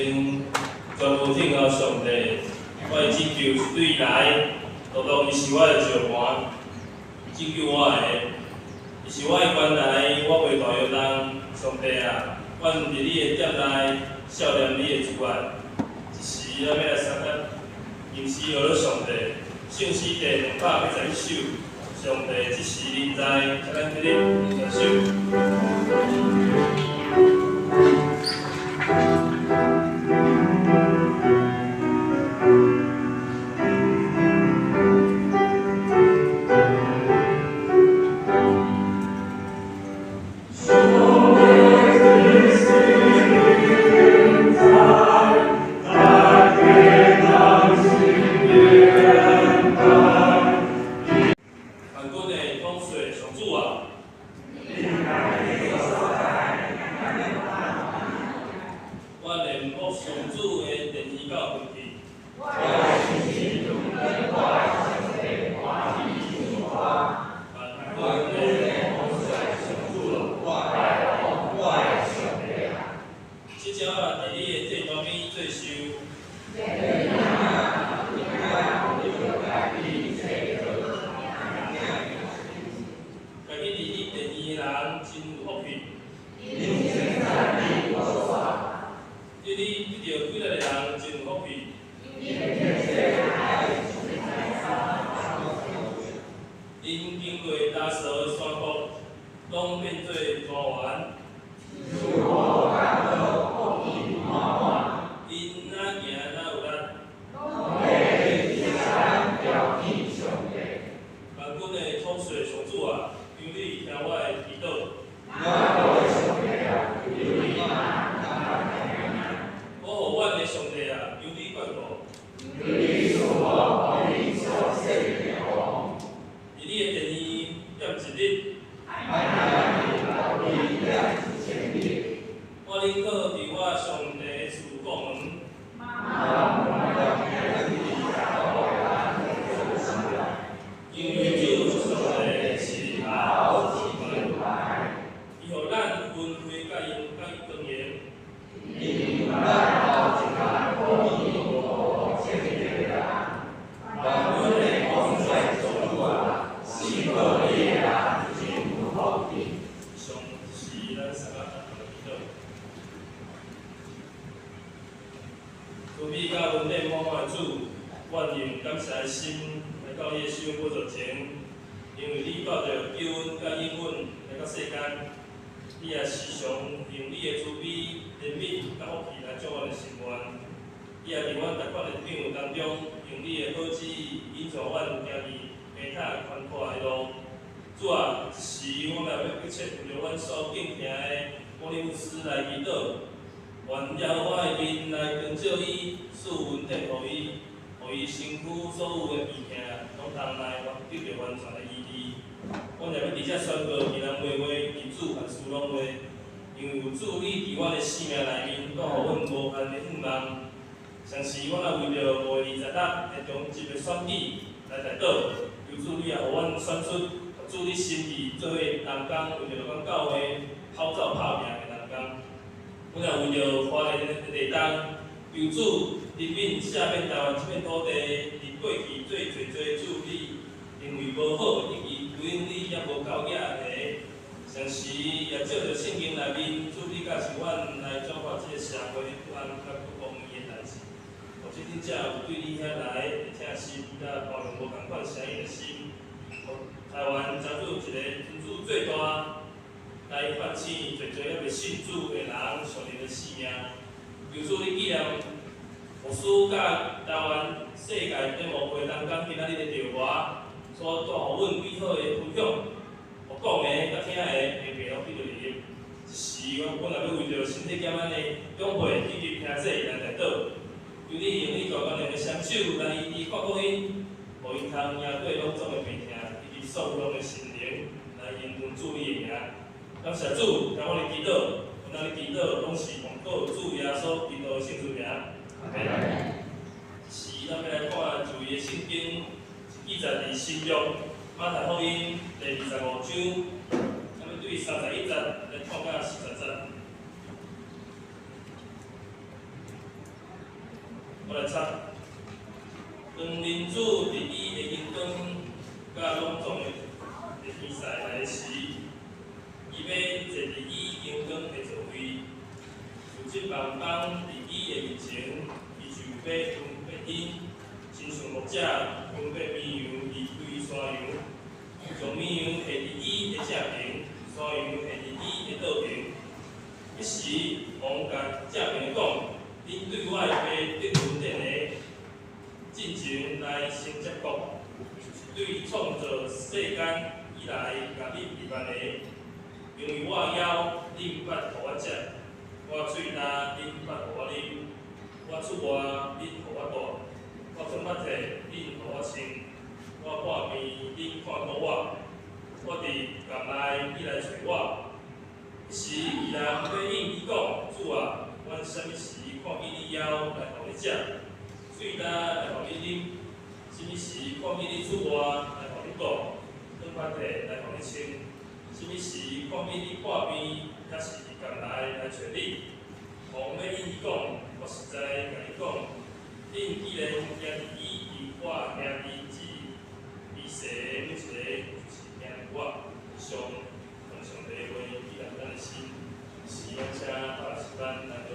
先全部聽候上帝，我的拯救是對伊來，獨獨伊是我的石磐，拯救我的，伊是我的關台，我袂動搖動。上帝啊，阮佇你的殿內，數念你的慈愛。這時，咱欲來三甲吟詩學上帝，聖詩第281首，上帝這時臨在，請咱起立宣首。萬軍的統帥上主啊！我念慕上主的殿宇到遠去。萬軍的統帥上主啊！這鳥仔佇你的祭壇邊做壽。家己佇你殿宇的人真有福氣。對你得著喜樂的人真有福氣。𪜶經過焦燥的山谷，攏變做莊園。𪜶若行若有力。萬軍的統帥上主啊，求你聽我的祈禱。保護阮的上帝啊，求你眷顧。佇你的殿宇踮一日，我寧可佇我上帝的厝顧門。因為主上帝是頭是伊予咱恩惠佮伊莊嚴。萬軍的統帥上主啊，上是咱三个共同的祈禱。慈悲佮恩典滿滿的主，阮用感謝的心來到你的施恩寶座前，因為你帶著救恩佮應允來到世間，你也時常用你的慈悲、憐憫佮福氣來祝阮的心願。你也佇阮逐款的境遇當中，用你的好旨意引導阮行佇平坦寬闊的路。主啊，這時阮也欲迫切為著阮所敬聽的摩利牧師來祈禱，願耶和華的面來光照伊，賜恩典予伊，予伊身軀所有的病痛，攏通來得著完全的醫治。阮也欲佇遮宣告，迦南話話，佇主凡事攏會，因為有主你佇阮的生命內面，帶予阮無限的盼望。同時，阮也為著5月26的中集的選舉來代禱，求主你也予阮選出主你心意做伙同工，為著阮教會跑走拍拚的同工。阮也為著花蓮的地動，求主憐憫赦免台灣這片土地，佇過去做濟濟主你認為無好，以及回應你猶無夠額的。同時也照著聖經內面，主你教示阮來轉化這個社會的不安佮不公義的代誌。予這頂者有對你遐來的疼心，佮包容無仝款聲音的心，予台灣成做一個天主最大來喚醒濟濟猶未信主的人屬靈的生命。求主你紀念牧師佮台灣世界展望會同工今仔日的著歌，所帶予阮美好的分享，予講的佮聽的下邊攏得著利益。這時，阮也欲為著身體減壓的長輩以及聽者來代禱，求你用你大權能的雙手來醫治看顧𪜶，予𪜶通贏過攏總的病痛，以及所有攏的心靈，來榮耀主你的名。感謝主，聽阮的祈禱，阮的祈禱攏是奉靠主耶穌基督的聖殊名。阿們。是，咱欲來看舊約聖經，是記載佇新約馬太福音第25章，咱欲對31節來看到40節。我來插。當人子佇伊的榮光佮攏總的天使來時，伊欲坐佇伊榮光的座位。數這萬邦佇伊的面前，伊就欲分別𪜶，親像牧者分別綿羊離開山羊，將綿羊繫佇伊的正爿，山羊繫佇伊的倒爿。彼時，王共正爿的講：恁對我的爸得恩典的，進前來承接國，就是對創造世間以來共恁預辦的。因為我枵，恁毋捌予我食；我喙焦，恁毋捌予我啉；我出外，恁予我蹛；我囥腹體，恁予我穿；我破病，恁看顧我；我佇監內，你來揣我。彼時，義人欲應伊講：主啊，阮啥物時看見你枵來予你食，喙焦來予你啉？啥物時看見你出外來予你蹛，囥腹體來予你穿？啥物時看見你破病，抑是佇監內來揣你？王欲應伊講：我實在共你講，恁既然行佇伊佇我兄弟之微細的每一个，就是行佇我。以上，奉上帝的話，以咱的心，是咱請大師班來禱。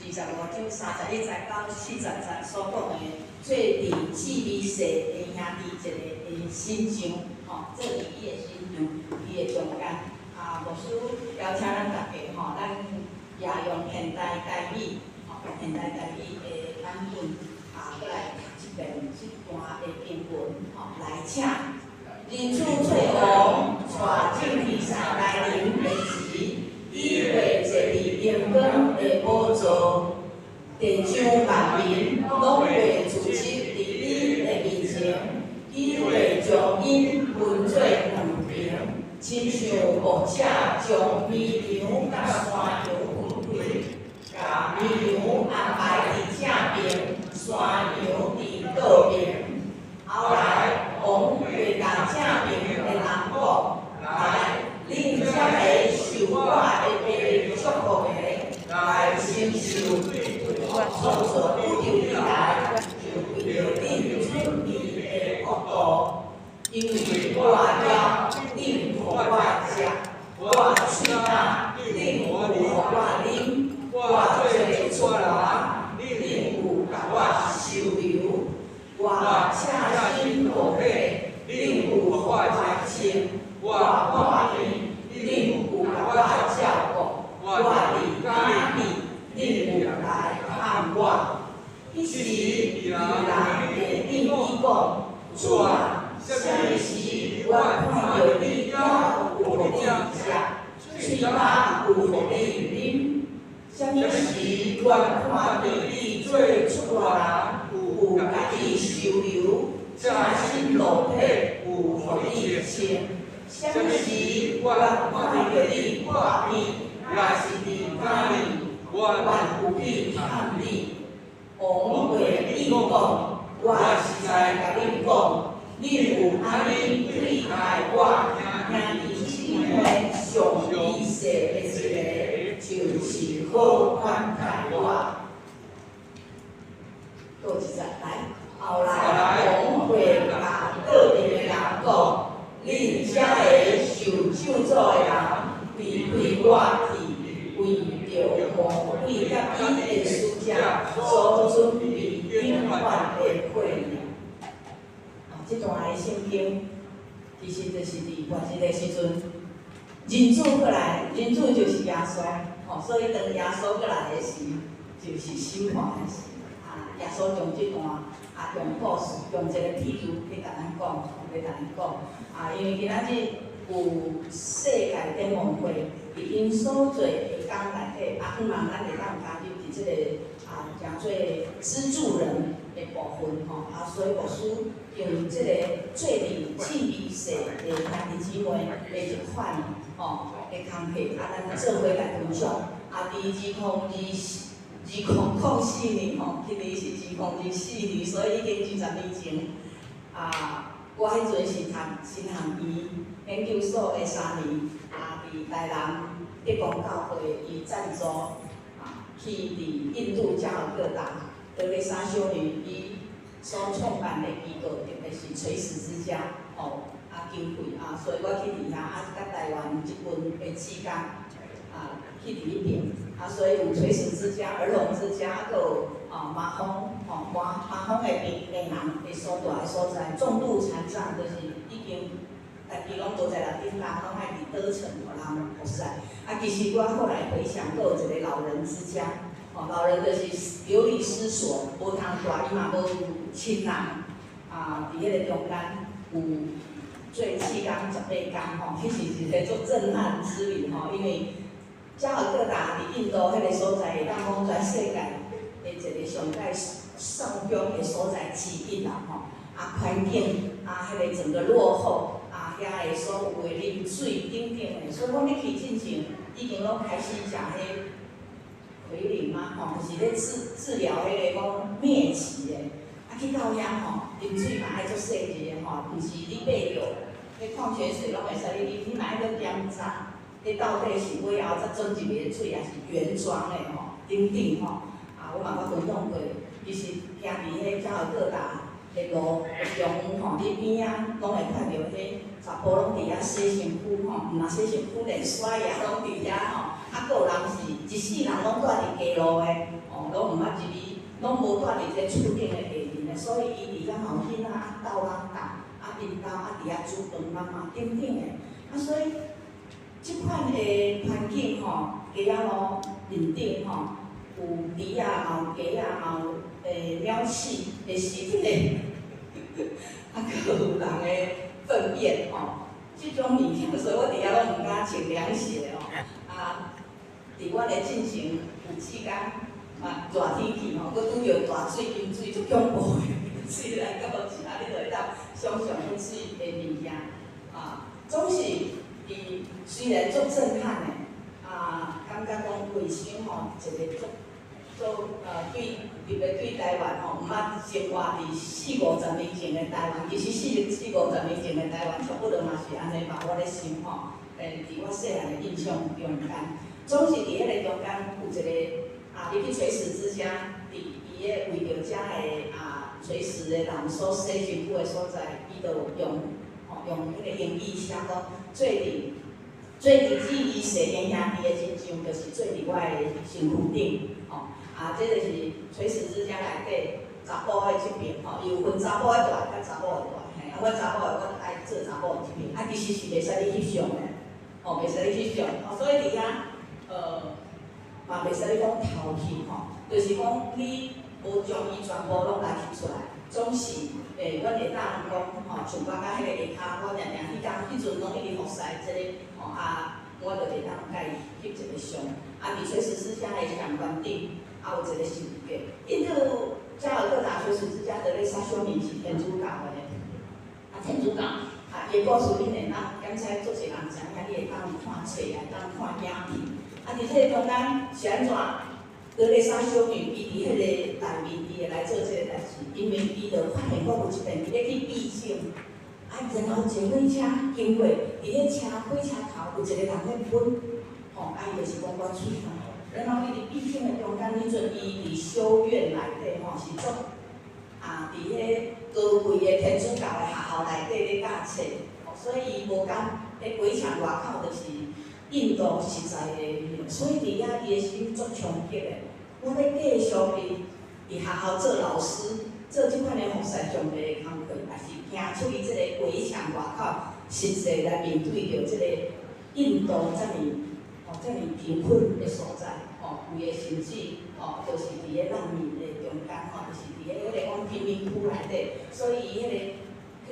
25章31節到40節所講的，做佇至微細的兄弟一个的身上，吼，做佇伊的身上，伊的中間。啊，牧師邀請咱大家吼，咱也用現代台語，吼，現代台語的版本，啊，閣來讀一遍這段的經文，吼，來請人子做王，帶眾天使來臨的時，伊會坐佇榮光的寶座，地上萬民攏會聚集佇伊的面前，伊會將𪜶分做兩爿，親像牧者將綿羊佮山羊分開，共綿羊安排佇正爿，山羊佇倒爿。後來，王會共正爿的人講：來，恁這我赤身露體，恁有予我穿；我破病，恁有共我照顧；我佇監獄，恁有來探我。彼時，義人會應伊講：主啊，啥物時阮看著你餓，有予你食；喙焦有予你啉？啥物時阮看著你做出外人，有共你收留；赤身露體，有予你穿？啥物時阮看著你破病，抑是佇監獄，阮有去探你？王會應講：我實在共恁講，恁有按呢對待我兄弟姊妹上微細的一个，就是好款待我。倒一節來，後來王會共倒邊的人講：恁這个受咒詛的人，離開我去，為著魔鬼佮伊的使者所準備永遠的火焰。哦，這段的聖經其實就是佇末日的時陣，人子過來，人子就是耶穌，吼，所以當耶穌過來的時，就是審判的時。啊，耶穌將這段啊用故事，用一個譬喻去共咱講，去共咱講。啊，因為今仔日有世界展望會，佇𪜶所做的工內底，啊，希望咱會當加入佇這個啊，誠做資助人的部分吼。啊，所以牧師用這個做佇至微細的兄弟姊妹的一款吼的工課，啊，咱做伙來分享。啊，佇2004年吼，今年是2024年，所以已經20年前。啊，我彼陣是讀神學院研究所的三年，啊，佇台南德光教會伊贊助啊，去佇印度加爾各答德蕾莎修女伊所創辦的機構，特別是垂死之家，吼，啊經費啊，所以我去佇遐啊，佮台灣這群的志工啊，去佇彼爿，啊，所以有垂死之家、兒童之家，啊，閣有啊麻風吼麻風的病人的所蹛的所在，重度殘障就是已經家己攏無在力頂擔，攏愛佇倒床予人服侍。啊，其實我後來回想，閣有一個老人之家，吼，老人就是流離失所，無通蹛，伊嘛無親人，啊，佇彼个中間有做志工18工吼，彼是一个足震撼之旅吼，因為加爾各答佇印度彼个所在，會當講全世界的一個上蓋喪鄉的所在之一啦吼。啊，環境啊，彼個整個落後啊，遐的所有的啉水等等的，所以阮咧去進前已經攏開始食彼奎寧嘛吼，就是咧治療彼個講瘧疾的。啊，去到遐吼，啉水嘛愛足細膩的吼，毋是你買著，彼礦泉水攏會使你啉，你嘛愛閣檢查，彼到底是尾後才裝入去的水，抑是原裝的吼，等等吼。啊，我嘛捌分享過，其實行佇彼加爾各答的路的中吼，你邊仔攏會看著彼查埔攏佇遐洗身軀吼，毋若洗身軀，連刷牙攏佇遐吼。啊，閣有人是一世人攏蹛佇街路的，吼，攏毋捌入去，攏無蹛佇這厝頂的下面的，所以伊佇遐嘛有囡仔啊鬥人鬥，啊𪜶兜啊佇遐煮飯媽媽等等的，啊所以這款的環境吼，街仔路面頂吼，有豬仔，嘛有雞仔，嘛有鳥鼠的屍體，啊，閣有人的糞便吼，這種物件，所以我佇遐攏毋敢穿涼鞋吼。啊，佇阮的進前有志工啊，熱天氣吼，閣拄著大水淹水，足恐怖的水來到遮，你就會當想像彼水的物件。啊，總是伊雖然足震撼的，啊，感覺講衛生吼，一個足足對，特別對台灣吼，毋捌生活佇四五十年前的台灣，其實四五十年前的台灣，差不多嘛是按呢吧，我咧想吼，佇我細漢的印象中間，總是佇彼个中間有一個啊，你去垂死之家，佇伊个為著遮个啊垂死的人所洗身軀的所在，伊就用吼用彼個英語寫講，做佇至微細的兄弟的真相，就是做佇我的身軀頂，吼。啊，這就是垂死之家內底查埔某的這邊吼，伊有分查某的蹛佮查某的蹛，嘿，啊，阮查某的，阮愛做查某的這邊，啊，其實是袂使你翕相的，吼，袂使你翕相，吼，所以佇遐，嘛袂使你講偷翕吼，就是講你無將伊全部攏來翕出來，總是，阮會當講，吼，像我佮彼个下跤，我定定彼工彼陣攏一直服侍這個，吼啊，我就會當共伊翕一個相。啊，佇垂死之家的相館頂，啊有一個十字架。印度加爾各答垂死之家德肋撒修女是天主教的，啊天主教，啊伊的故事恁會當檢查足濟人知影，你會當看冊，會當看影片。啊，佇這個中間是按怎？德肋撒修女伊佇彼個內面，伊會來做這個代誌，因為伊就發現講有一遍伊咧去避靜，啊，然後一火車經過，佇彼車火車頭有一個人咧噴，吼，啊，伊就是講我喙焦。然後伊佇避靜的中間，彼陣伊佇修院內底吼是足啊，佇彼高貴的天主教的學校內底咧教冊，所以伊無敢佇圍牆外口就是印度實在的，所以佇遐伊的心足衝擊的。我欲繼續佇學校做老師，做這款的服侍上帝的工課，也是行出去這个圍牆外口，實際來面對著這個印度遮爾吼遮爾貧困的所在，吼，規个甚至吼，就是佇咧難民的中間吼，就是佇咧彼個講貧民區內底，所以伊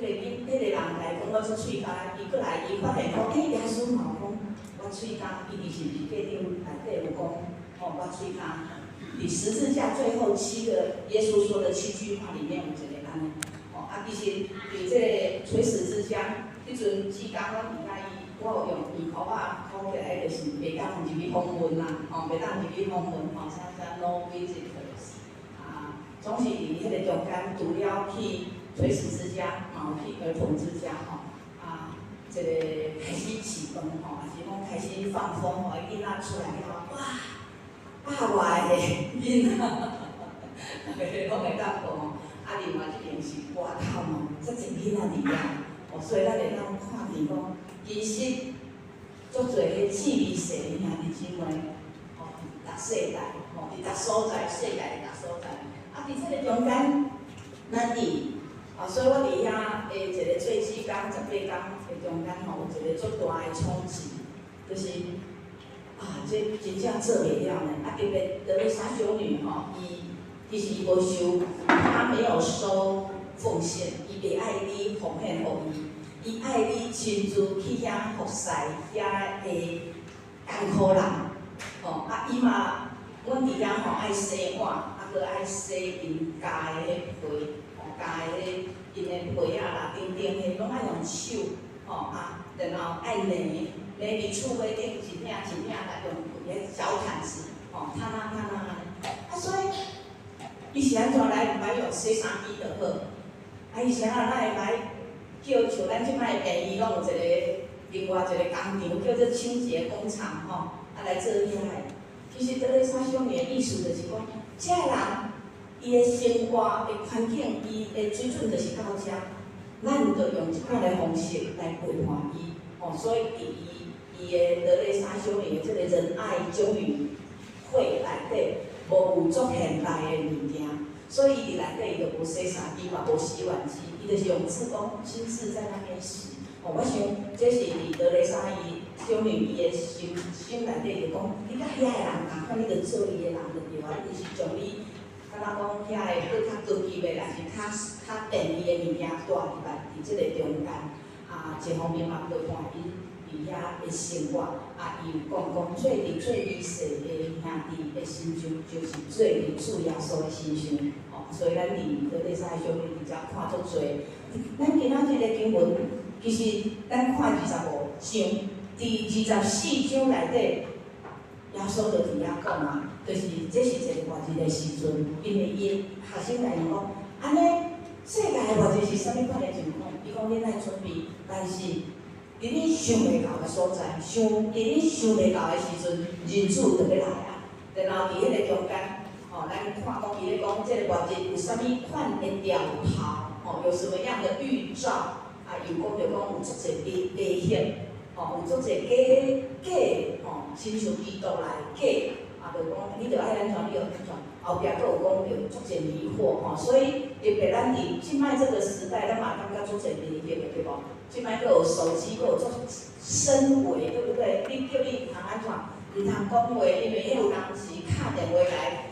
彼個人來講我出喙焦，伊過來伊發現講，欸，耶穌嘛有講我喙焦，伊佇十字架頂內底有講，吼，我喙焦。佇十字架最後七個耶穌說的七句話裡面有一個按呢，吼啊，其實佇這個垂死之家，彼陣志工阮佇遐伊，我有用耳箍仔箍起來，就是袂當入去訪問啦，吼，袂當入去訪問，吼，啥啥 no visitors，啊，總是佇彼個中間，除了去垂死之家，嘛有去兒童之家，吼，啊，這個開始起風吼，抑是講開始放風吼，囡仔出來了，哇！百外个囡仔，逐个攏會當講吼。啊，另外一邊是外口嘛，遮濟囡仔佇遐，哦，所以咱會當看見講，其實足濟彼姊妹細的兄弟姊妹，吼，佇逐世代，吼，佇逐所在，世界的逐所在。啊，佇這個中間，咱佇，啊，所以我佇遐的一個做志工18工的中間吼，有一個足大的衝擊，就是。啊，這真正做袂了呢！啊，特別德肋撒修女吼，伊其實伊無收，她沒有收奉獻，伊袂愛你奉獻予伊，伊愛你親自去遐服侍遐的艱苦人，吼啊，伊嘛，阮佇遐吼愛洗碗，啊，閣愛洗𪜶咬的彼皮，吼咬的彼𪜶的皮仔啦，等等，彼攏愛用手，吼啊，然後愛捏。捏佇厝尾頂一領一領來用彼小毯子，吼，攤啊攤啊按呢。啊，所以伊是按怎來毋愛用洗衫機就好，啊，伊是按怎來會叫像咱這擺病院攏有一個另外一個工廠叫做清潔工廠吼，啊來做遐个。其實德肋撒修女的意思就是講，這个人伊的生活的環境，伊的水準就是到遮，咱就用這款的方式來陪伴伊，吼，所以佇伊伊的德肋撒修女的這個仁愛修女會內底，無有足現代的物件，所以伊佇內底伊就無洗衫機嘛，無洗碗機，伊就是用志工親自在那邊洗。哦，我想這是佇德肋撒伊修女伊的心心內底就講，你佮遐个人仝款，你就做伊的人就對啊，你就是將你敢若講遐个閣較高級的，抑是較較便宜的物件帶入來佇這個中間。啊，一方面嘛陪伴𪜶佇遐的生活，啊，伊有講講做佇最微細的兄弟的身上，就是做佇主耶穌的身上。哦，所以咱佇德肋撒修女佇遮看足濟。咱今仔日的經文，其實咱看25章，佇24章內底，耶穌就佇遐講啊，就是這是一個末日的時陣，因為伊學生來問講，按呢世界的末日是啥物款的情況？伊講恁愛準備，但是佇恁想袂到的所在，想佇恁想袂到的時陣，人子就欲來啊。然後佇彼個中間，吼，咱看講伊咧講這個末日有啥物款的兆頭，吼，有什麼樣的預兆？啊，又講著講有足濟假假象，吼，有足濟假假，吼，親像基督來假，啊，就講你著愛按怎，你著按怎。後壁閣有講著足濟迷惑吼，所以特別咱佇這擺這個時代，咱嘛感覺足濟迷惑的對無？這擺閣有手機，閣有足深偽，對不對？你叫你毋通按怎？毋通講話，因為彼有當時敲電話來，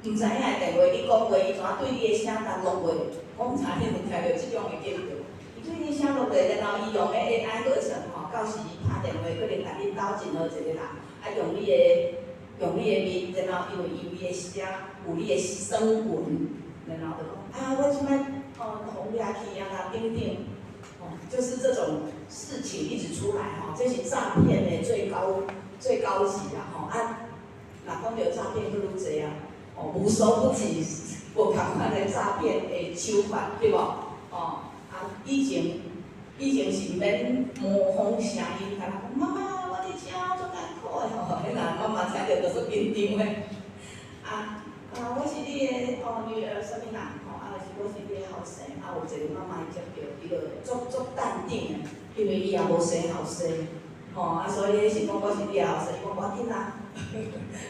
毋知影的電話，你講話，伊怎對你的聲帶錄話？我毋知你有聽著這種的警告。伊對你聲錄話，然後伊用彼 AI 合成吼，到時伊拍電話可能共恁兜任何一個人，啊用你的面，然後因為伊有你的聲，有你的聲紋，然後就講啊，我這擺哦，予掠去啊啦等等，哦，就是這種事情一直出來吼，這是詐騙的最高級啊吼啊！若講著詐騙閣愈濟啊，哦，無所不及，無仝款的詐騙的手法，對無？哦，啊，以前是免模仿聲音，敢若講媽媽，我佇遮足艱苦的吼，彼若媽媽聽著就足緊張的。啊啊，我是你的哦女兒，啥物人吼？啊，是我是你的後生，啊，有一個媽媽伊接著，伊就足足淡定的，因為伊也無生後生。吼啊，所以彼是講我是你的後生，伊講無要緊啦，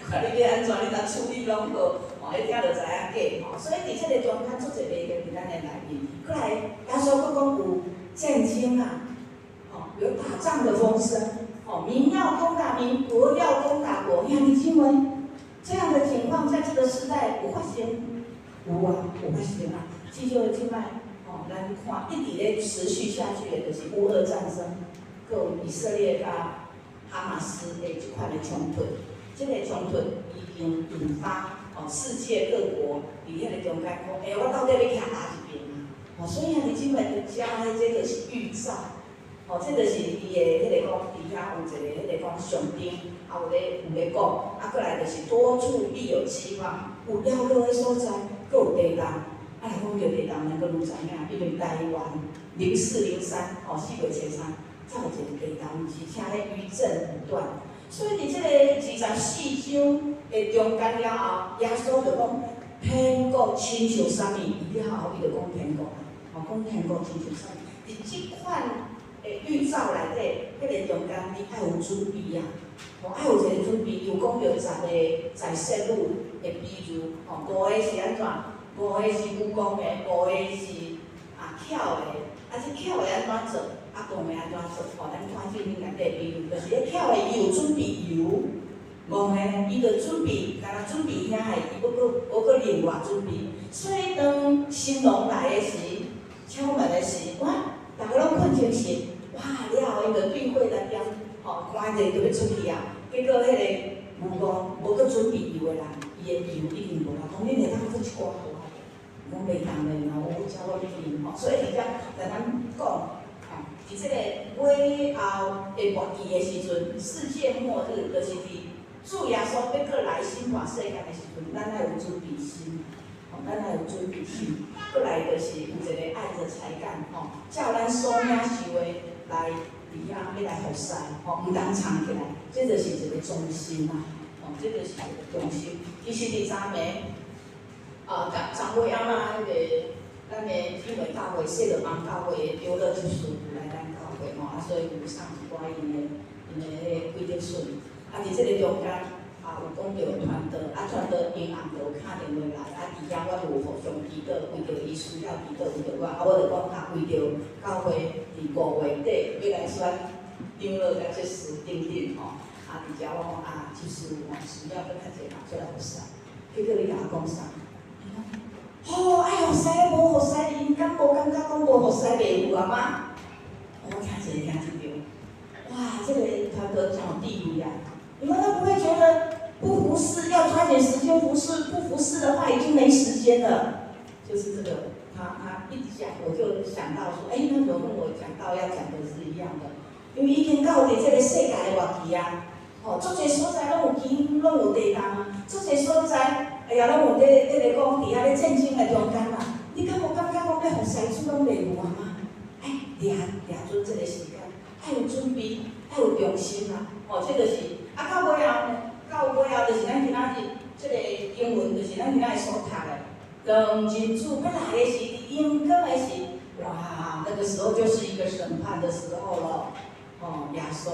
看你欲按怎，你通處理攏好，吼，彼聽就知影假吼。所以佇這個中間足濟迷惑佇咱的內面。閣來，耶穌閣講有戰爭啊，吼，有打仗的風聲，吼，民要攻打民，國要攻打國，兄弟姊妹，這樣的情況在這個時代有發生？有啊，有發生啊。至少這擺，吼，咱看一直咧持續下去的，就是烏俄戰爭。閣有以色列佮哈馬斯的這款的衝突，這個衝突已經引發哦世界各國佇彼個中間講，欸，我到底欲徛佗一邊啊？哦，所以兄弟姊妹，遮這就是預兆，哦，這就是伊的彼個講，佇遐有一個彼個講上帝，啊有咧講，啊閣來就是多處必有饑荒，有枵餓的所在，閣有地動，啊若講著地動，咱閣愈知影，因為台灣0403，哦，4月初3。才有一個地動，而且彼餘震不斷，所以佇這個24章的中間了後，耶穌就講天國親像啥物？伊了後伊就講天國啊，吼講天國親像啥物？佇這款的預兆內底，彼個中間你愛有準備啊，吼愛有一個準備。又講著十個在室女的比喻，吼五個是按怎？五個是愚戇的，五個是啊巧的，啊這巧的按怎做？啊，戇的按怎做？吼，咱看聖經內底比喻，就是彼巧的伊有準備油，戇的伊就準備，敢若準備遐個，伊無閣另外準備。所以當新郎來的時，敲門的時，哇，逐家攏睏精神，哇，了後𪜶就對火來點，吼，趕者就欲出去啊。結果彼個愚戇無閣準備油的人，伊的油已經無啊。講恁會當閣一寡無？講袂當的，若有才我啉吼。所以佇遮共咱講。佇這個尾後的末期的時陣，世界末日就是佇主耶穌欲閣來審判世間的時陣，咱愛有準備心，吼，咱愛有準備心。閣來就是有一個按著才幹，吼，照咱所領受的來佇遐欲來服侍，吼，毋通藏起來，這就是一個忠心啊，吼，這就是一個忠心。其實佇昨暝，啊，昨昨尾暗仔彼個咱的姊妹教會，細樂邦教會的長老執事有來咱教會吼，啊，所以有送一寡𪜶的彼個規則信。啊，佇這個中間，啊，有講著傳道，啊，傳道𪜶暗就有敲電話來，啊，佇遐阮有互相祈禱，為著伊需要祈禱，為著我，啊，我就講啊，為著教會佇5月底欲來選長老佮執事等等吼，啊，佇遮我講啊，執事吼需要閣較濟人出來服侍，結果你共我講啥？伊講，吼，愛服侍無服侍，𪜶敢無感覺講無服侍袂有啊嗎？我聽一下聽一著，哇，這個傳道真有智慧啊！你們都不會覺得不服侍要抓緊時間服侍，不服侍的話已經沒時間了。就是這個，他一講，我就想到說，哎，那怎麼跟我講到要講的是一樣的？因為已經到佇這個世界的末期啊，吼，足濟所在攏有饑，攏有地動啊，足濟所在，哎呀，攏有咧咧個講佇遐咧戰爭的中間啊，你敢無感覺講欲服侍主攏袂有啊嗎？愛掠掠準這個時間，愛有準備，愛有忠心啊！吼，這就是啊，到尾後呢，到尾後就是咱今仔日這個經文，就是咱今仔日所讀的。當人子欲來的時，佇榮光的時，哇，那個時候就是一個審判的時候了。哦，耶穌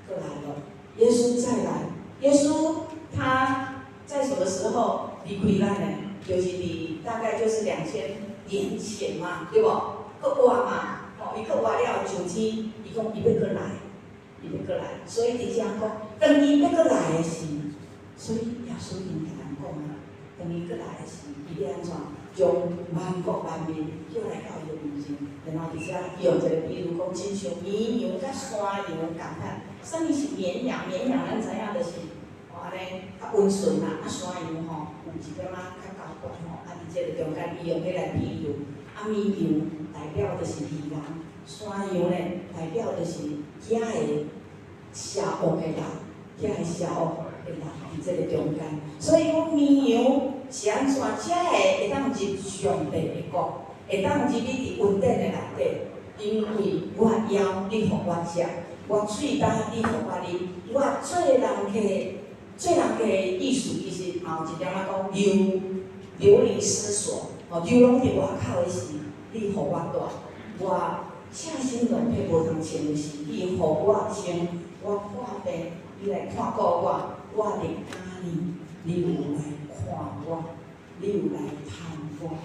閣來了，耶穌再來，耶穌他在什麼時候？離開咱的，就是佇大概就是2000年前嘛，對無？閣活嘛，吼，伊閣活了上天，伊講伊欲閣來，伊欲閣來，所以佇遮講，當伊欲閣來的時，所以耶穌已經共咱講啊，當伊閣來的時，伊欲按怎？將萬國萬民叫來到伊的面前，然後佇遮用一個比喻講，親像綿羊佮山羊仝款，啥物是綿羊？綿羊咱知影就是吼按呢較溫順啦，啊山羊吼有一點仔較高懸吼，啊佇這个中間伊用彼來比喻，啊綿羊代表就是義人，山羊咧代表就是遐個邪惡的人，遐個邪惡的人佇這个中間，所以講綿羊是按怎才會會當入上帝的國，會當入去佇恩典的內底，因為我枵，你予我食；我喙焦，你予我啉；我做人客，做人客的意思其實嘛有一點仔講流流離失所，吼，流浪佇外口的時，你予我蹛；我赤身露體無通穿的時，你予我穿；我破病，你來看顧我；我佇監獄，你有來看我，你有來探我。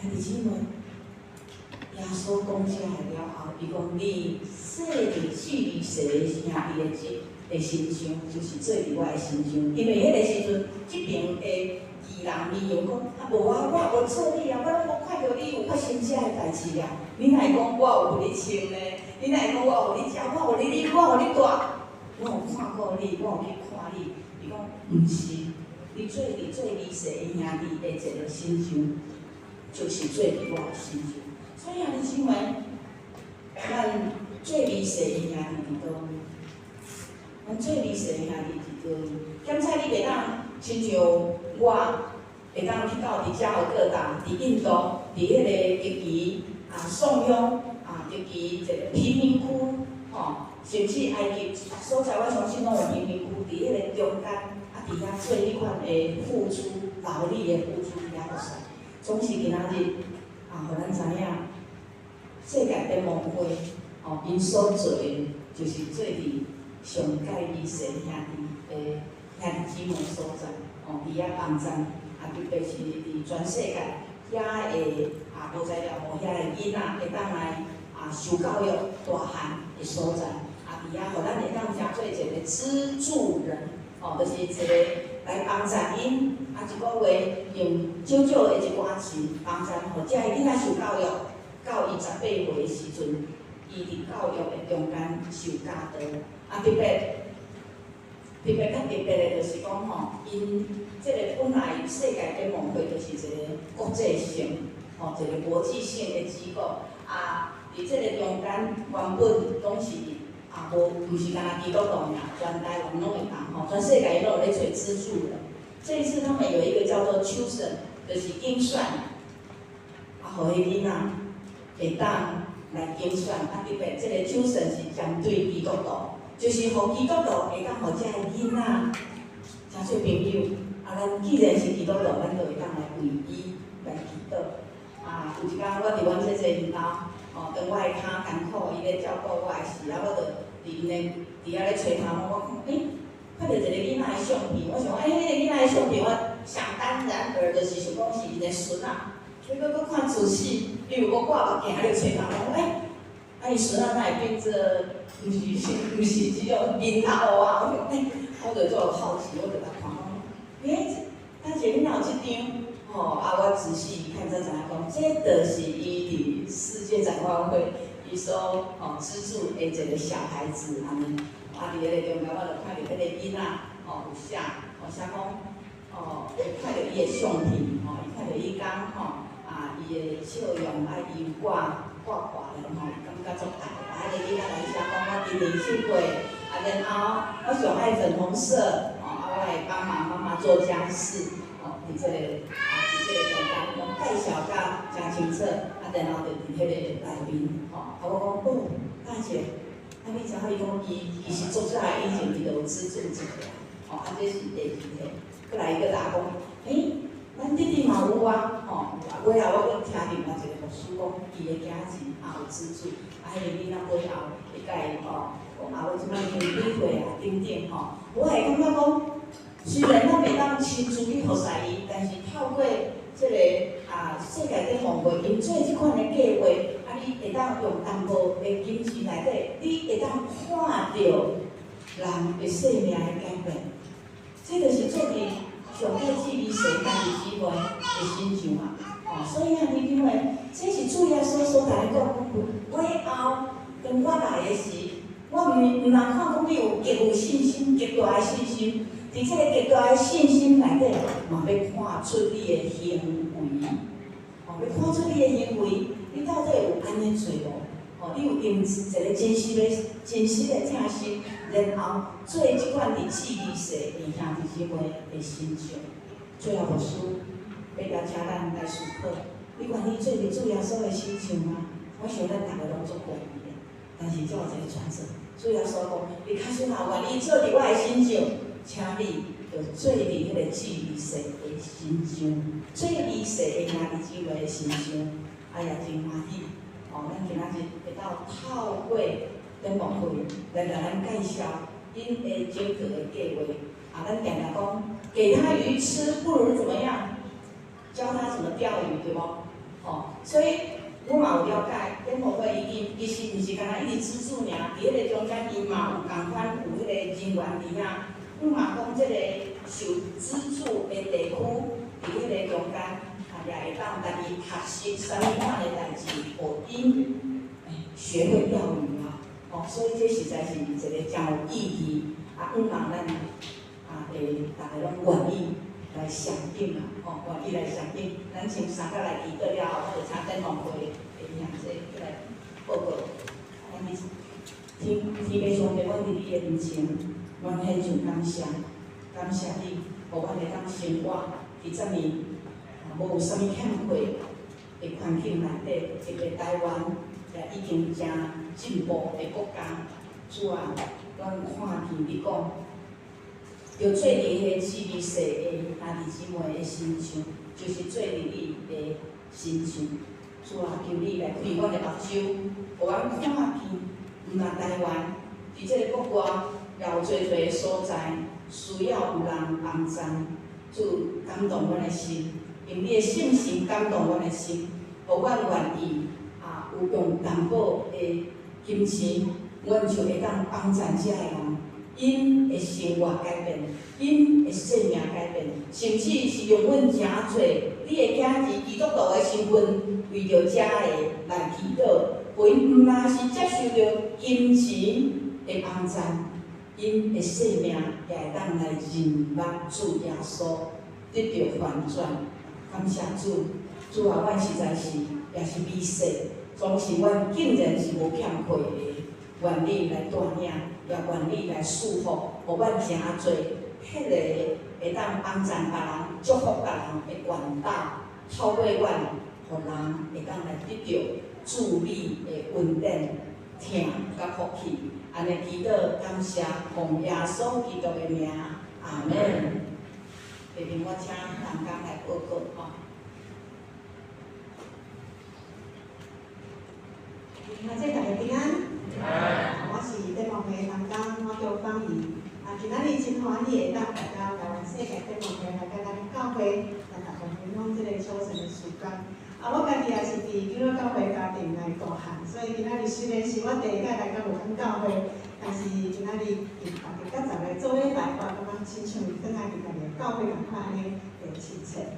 兄弟姊妹，耶穌講這个了後，伊講你做佇至微細的兄弟的這的身上，就是做佇我的身上。因為彼個時陣，這爿的義人綿羊講，啊無啊，我無做你啊，我攏無看著你有發生這个代誌啊。你哪會講我有予你穿呢？你哪會講我有予你食？我有予你啉，我有予你蹛？我有看顧你，我有去看你。伊講毋是，你做佇最微細的兄弟的一個身上，就是做佇我的身上。所以兄弟姊妹，咱最微細的兄弟佇佗位？咱最微細的兄弟佇佗位？檢查你袂當親像我會當去到佇加爾各答、佇印度、佇彼个吉其啊宋鄉啊，尤其一個貧民區，吼，甚至埃及所在，我相信攏有貧民區，佇彼个中間啊，佇遐做彼款的付出，勞力的付出，佇遐服侍。總是今仔日啊，予咱知影，世界展望會，吼，𪜶所做的，就是做佇上蓋微細兄弟的兄弟姊妹所在，吼，佇遐幫贊，啊，特別是佇全世界遐個啊無材料無遐個囡仔會當來啊受教育大漢的所在，啊，佇遐予咱會當成做一個資助人，吼，就是一個來幫贊𪜶，啊，一個月用少少的一寡錢幫贊，予這个囡仔受教育，到伊18歲的時陣，伊佇教育的中間受教導，啊，特別特別較特別的，就是講吼，𪜶這個本來世界展望會就是一個國際性，吼，一個國際性的機構，啊，佇這個中間原本攏是啊無，毋是干焦基督徒爾，全台灣攏會當吼，全世界攏有咧揣資助的。這一次他們有一個叫做 chosen，就是揀選，啊，予彼囡仔會當來揀選，啊，特別這個 chosen 是針對基督徒，就是予基督徒會當予這個囡仔誠做朋友。啊，咱既然是基督徒，咱就會當來為伊來祈禱。啊，有一工我佇阮姐姐𪜶兜，吼，當我的跤艱苦，伊咧照顧我的時，啊，我就佇𪜶的佇遐咧揣頭毛，我看，欸，看著一個囡仔的相片，我想，欸，彼个囡仔的相片，我想當然爾就是想講是𪜶的孫仔。結果閣看仔細，伊有閣掛目鏡咧揣頭毛，欸，啊，伊孫仔哪會變做毋是毋是這種面頭啊？我想，欸，我就足好奇，我就來看講，欸，大姐你哪有這張？吼，啊，我仔細一看才知影講，這就是伊佇世界展望會伊所吼資助的一個小孩子按呢。啊，佇彼個中間，我就看著彼個囡仔，吼有寫，吼寫講，哦，會看著伊的相片，吼，伊看著伊講，吼，啊，伊的笑容，啊，伊有掛掛掛咧，吼，感覺足愛。啊，彼個囡仔來寫講，我今年7歲，啊，然後我上愛粉紅色，吼，啊，我會幫忙媽媽做家事，吼，佇這個啊，佇這個中間，攏介紹甲誠清楚，啊，然後就佇彼個內面，吼，啊，我講，哦，大姐。啊，你知影伊講伊其實做早以前伊就有資助一個啊，吼，啊，這是第二個，閣來伊閣答講，欸，阮弟弟嘛有啊，吼，啊，尾後我閣聽另外一個牧師講，伊的囝兒也有資助，啊，彼個囡仔尾後會共伊吼，講啊，我這擺已經幾歲啊，等等吼，我會感覺講，雖然咱袂當親自去服侍伊，但是透過這个世界展望會，𪜶做這款的計劃，你會當用淡薄的金錢內底，你會當看著人的生命的改變。這就是做佇上蓋至微細兄弟姊妹的身上啊！哦，所以兄弟姊妹，這是主耶穌所共咱講，我以後當我來的時，我毋但看講你有極有信心、極大的信心，佇這个極大的信心內底，嘛欲看出你的行為，哦，欲看出你的行為，你到底有按呢做無？哦，你有用一个真實的疼心，然後做這款佇至微細的兄弟姊妹的身上。最後牧師欲邀請咱來思考，你願意做佇主耶穌的身上嗎？我想咱逐个攏足願意的，但是這有一個轉折，主耶穌講，你假使若願意做佇我的身上，請你就做佇彼个至微細的身上，最微細的兄弟姊妹的身上，啊也真歡喜。哦，咱今仔日會當透過展望會來共咱介紹𪜶的整個的計劃。啊，咱定定講，給他魚吃，不如怎麼樣？教他怎麼釣魚，對無？吼，所以阮嘛有了解，展望會已經其實毋是干焦一直資助爾，佇彼个中間𪜶嘛有仝款有彼个人員佇遐，阮嘛講這个受資助的地區，佇彼个中間，也會當家己學習啥物款的代誌，予𪜶學會釣魚啊！哦，所以這實在是一个誠有意義。啊，向望咱會逐个攏願意來響應啊！吼，願意來響應。咱請三個來祈禱了後，我就請展望會的兄弟起來報告。咱天天父上帝，阮佇你的面前，阮獻上感謝，感謝你，予阮會當生活佇遮爾無啥物欠缺的環境內底，特別台灣也已經誠進步的國家。主啊，阮看見你講，著做佇彼个至微細的兄弟姊妹的身上，就是做佇你的身上。主啊，求你來開阮的目睭，予阮看見，毋但台灣，佇這个國外也有濟濟的所在，需要有人幫助。主感動阮的心，用你的聖神感動阮的心，予阮願意有用淡薄的金錢，阮就會當幫助遮的人，𪜶的生活改變，𪜶的生命改變，甚至是用阮誠濟你的囝兒基督徒的身份，為著遮的來祈禱，予𪜶毋但是接受著金錢的幫助，𪜶的生命也會當來認捌主耶穌，得著翻轉。感謝主，主啊，阮實在是也是微細，總是阮竟然是無欠缺的。願你來帶領，也願你來賜福，予阮誠濟彼个會當幫助別人、祝福別人的管道，透過阮，予人會當來得著主你的恩典、疼佮福氣。按呢祈禱感謝，奉耶穌基督的名，阿門。下面我請同工來報告吼。兄弟大家平安。我是展望會同工，我叫方怡。今仔日真歡喜會當來到台灣世界展望會來佮咱教會來大家分享這个小細的時間。我家己也是佇長老教會家庭來大漢，所以今仔日雖然是我第一擺來到鹿港教會，但是今仔日佇大家佮十个做禮拜，我感覺親像轉來佇家己的教會仝款按呢會親切。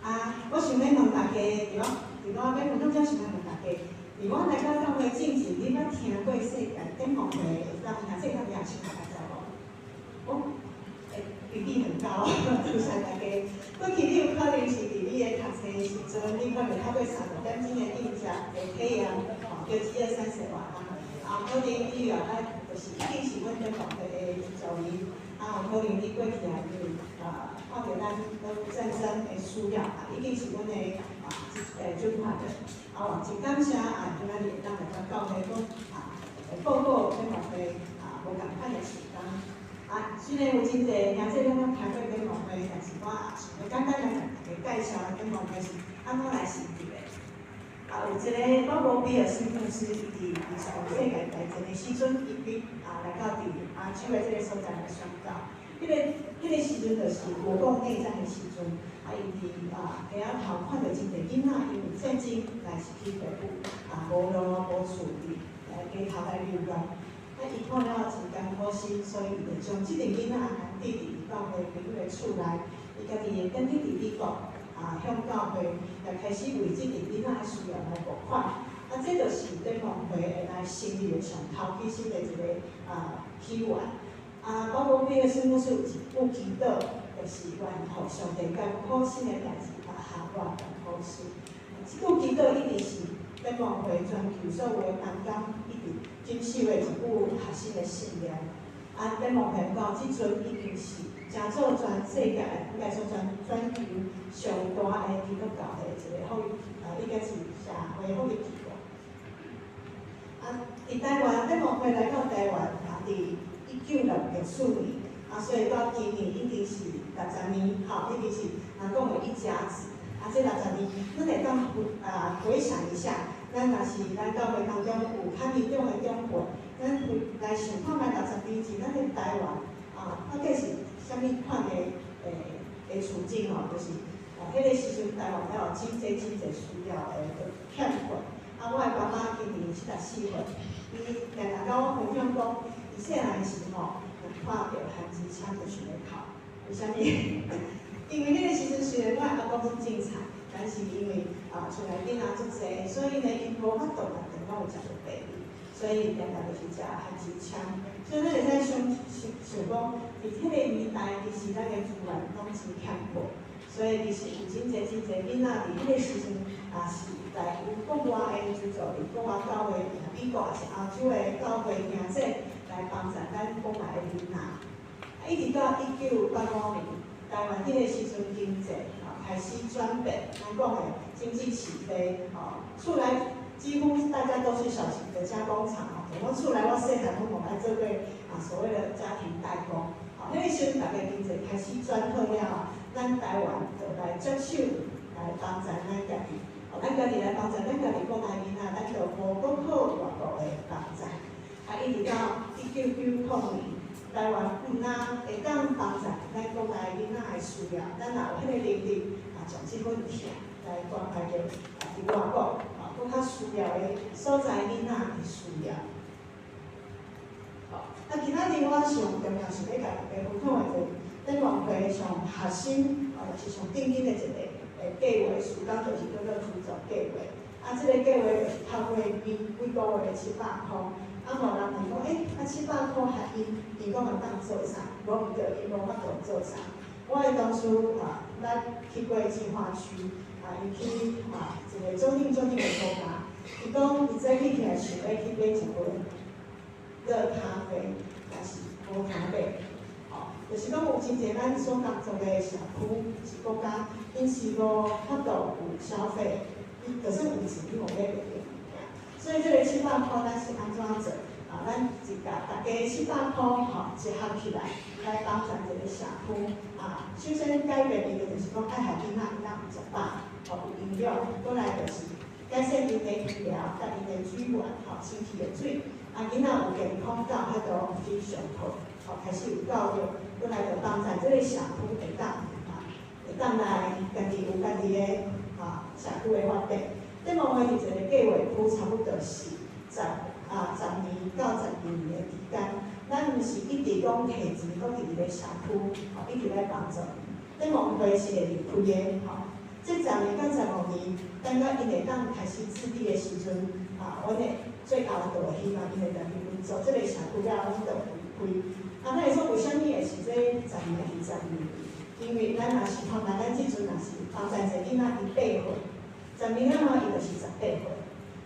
我想欲問大家，佇我欲分享這想欲問大家，佇我來到教會進前，你捌聽過世界展望會當兄弟較舉手大家知無？哦，比例很高，多謝大家。過去你有可能是佇你的讀冊的時陣，你可能透過3、5點鐘的應接的體驗，吼，叫一二三四活動。可能你也捌，就是已經是阮展望會的助理。有可能你過去也有看著咱閣戰爭的需要，已經是阮的準備的。我真感謝今仔日會當來到教會閣報告展望會無仝款的時間。雖然有真濟兄弟攏捌聽過展望會，但是我也想欲簡單來共大家介紹展望會是按怎來成立的。有一个鮑伯比爾斯牧師，伊佇二次世界大戰的時陣，伊佇來到佇亞洲的這个所在來宣教。彼个時陣就是國共內戰的時陣，啊，伊佇街仔頭看著真濟囡仔，因為戰爭來失去父母，啊，無路無厝佇來街頭來流浪。啊，伊看了真艱苦心，所以伊就將這陣囡仔安置佇教會朋友的厝內，伊家己會轉去佇美國，向教會來開始為這陣囡仔的需要來募款。啊，這就是展望會會來成立的上頭起始的一個起源。啊，保國比爾斯牧師有一句祈禱，就是願予上帝艱苦心的代誌別下我艱苦心。這句祈禱一直是展望會全球所有的同工一直謹守的一句核心的信念。啊，展望會到這陣已經是成做全世界，應該說全球上大的基督教的一個福利，應該是社會福利機構。啊，佇台灣展望會來到台灣，啊，佇1964年，啊，所以到今年已經是六十年，吼，已經是人講的一甲子。啊，這六十年，咱會當回想一下，咱若是咱教會當中有較年長的長輩，咱來想看覓六十年前，咱佇台灣啊，到底是啥物款的處境吼？就是彼個時陣台灣還有真濟真濟需要的欠缺。啊，我的爸媽今年74歲，伊定定佮我分享講，伊細漢時吼，看著韓子槍就想欲哭，為啥物？因為彼個時陣雖然我阿公是種菜，但是因為厝內囡仔足濟，所以呢，𪜶無法度逐頓攏有食著白米，所以定定就是食番薯簽。所以咱會使想想想講，佇彼個年代，其實咱的資源攏真欠缺，所以其實有真濟真濟囡仔佇彼個時陣，也是來有國外的資助，佇國外教會，美國抑是歐洲的教會行者來幫助咱國內的囡仔。一直到1985年，台灣彼個時陣經濟開始轉變，咱講的經濟起飛，吼，厝內幾乎大家都是小型的加工廠，吼，我厝內我細漢攏無愛做過所謂的家庭代工，吼，彼個時陣大家經濟開始轉好了後，咱台灣就來接手來幫助咱家己，吼，咱家己來幫助咱家己國內囡仔，咱就無閣靠外國的幫助，啊，一直到1990年。台灣毋但會當幫助咱國內囡仔的需要，咱也有彼個能力將這份疼來關懷著佇外國閣較需要的所在囡仔的需要。好，啊，今仔日我上重要是欲共大家分享的，就是展望會上核心，就是上頂緊的一個計劃，事工就是叫做資助計劃。啊，這個計劃就是透過每幾個月的700箍。啊，無人問講，欸，啊700箍合𪜶，𪜶講會當做啥？無毋對，𪜶無法度做啥。我的同事啊，咱去過金華區，啊，伊去一個中等中等的國家，伊講伊早起起來想欲去買一杯熱咖啡，但是無通買。吼，就是講有真濟咱所工作的社區是國家，𪜶是無法度有消費，伊就算有錢，伊無買袂著物件。所以這個七百箍咱是按怎做？啊，咱一共大家七百箍吼集合起來，來幫助這個社區。啊，首先改變伊的就是講愛予囡仔會當有食飽，吼有營養，過來就是改善𪜶的醫療，佮𪜶的水源，吼清氣的水。啊，囡仔有健康到法度去上課，吼開始有教育，過來就幫助這個社區會當來家己有家己的社區的發展。展望會佇一個計劃區，差不多是10年到12年的期間，咱毋是一直講提錢，閣佇佇咧社區，吼，一直來幫助。展望會是會離開的，吼。這10年到15年，等到𪜶會當開始自立的時陣，啊，阮會最後就會希望𪜶會當去做這個社區了，阮就離開。啊，咱會說為啥物會是這10年、20年？因為咱若是看咱這陣若是幫助一個囡仔伊8歲，十年了後伊就是18歲。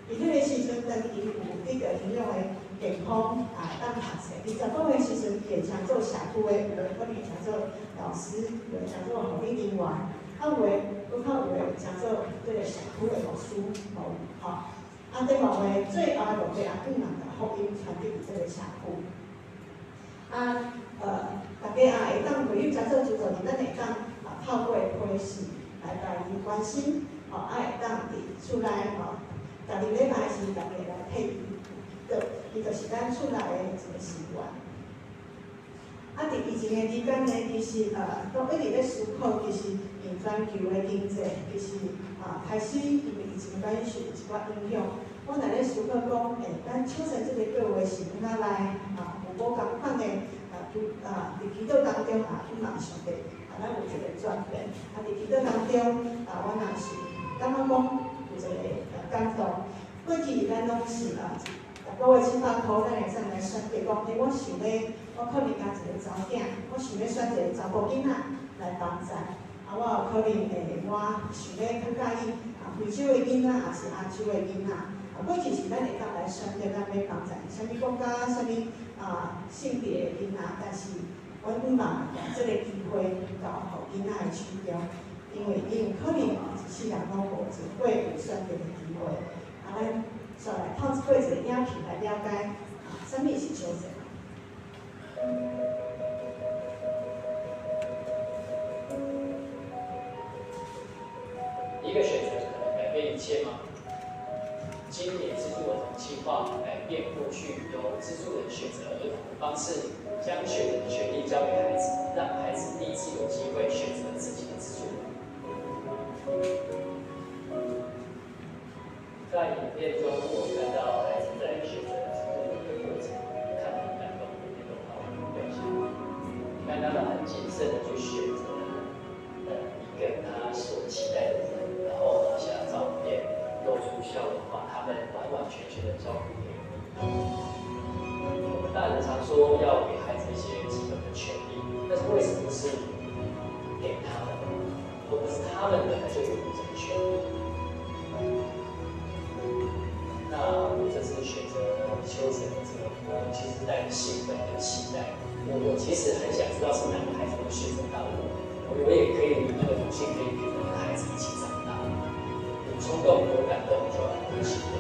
佇彼個時陣，當伊有得著營養的健康啊，當讀冊。25歲時陣，伊會成做社區的，有的可能會成做老師，有的成做護理人員，啊，有的閣較有的會成做這個社區的牧師，吼，吼。啊，展望會最後的目的也希望共福音傳入這個社區。啊，大家也會當對於誠做資助，咱會當透過批示來共伊關心，吼，啊會當佇厝內吼，逐日禮拜時，大家來替伊祈禱，伊就是咱厝內的一個成員。啊，佇疫情的期間呢，其實都一直咧思考，其實因全球的經濟其實啊開始因為疫情關係受一寡影響。我若咧思考講，咱秋神這個計劃是按怎來啊有無仝款的啊求啊佇祈禱當中啊，仰望上帝啊，咱有一個轉變。啊，佇祈禱當中啊，我若是感覺講有一個感動。過去咱攏是啊，逐個月700箍，咱會使來選擇講，我想欲，我可能共一個查某囝，我想欲選一個查埔囡仔來幫助。啊，我有可能會，我想欲較佮意啊非洲的囡仔，抑是亞洲的囡仔。啊，過去是咱會當來選擇咱欲幫助啥物國家、啥物啊性別的囡仔，但是阮向望將這個機會交予囡仔的手中，因為𪜶有可能哦，一世人攏無一過有選擇的機會。啊，咱煞來透過一個影片來了解啊，啥物是秋神。一個選擇可能改變一切嗎？今年資助兒童計劃改變過去由資助人選擇兒童的方式，將選擇的權利交給孩子，讓孩子第一次有機會選擇自己的資助人。在影片中，我看到孩子在選擇資助人的過程，看得很感動，眼淚都快掉下來。看他們很謹慎的去選擇一個他所期待的人，然後拿下照片，露出笑容，把他們完完全全的交付給你。我們大人常說要給孩子一些基本的權利，但是為什麼是給他們，而不是他們本來就有這個權利？那我這次選擇秋神的這個，我其實帶着興奮跟期待。我其實很想知道是哪個孩子會選擇到我，我也可以有那個榮幸，可以陪着那個孩子一起長大。有衝動、有感動，就要有行動，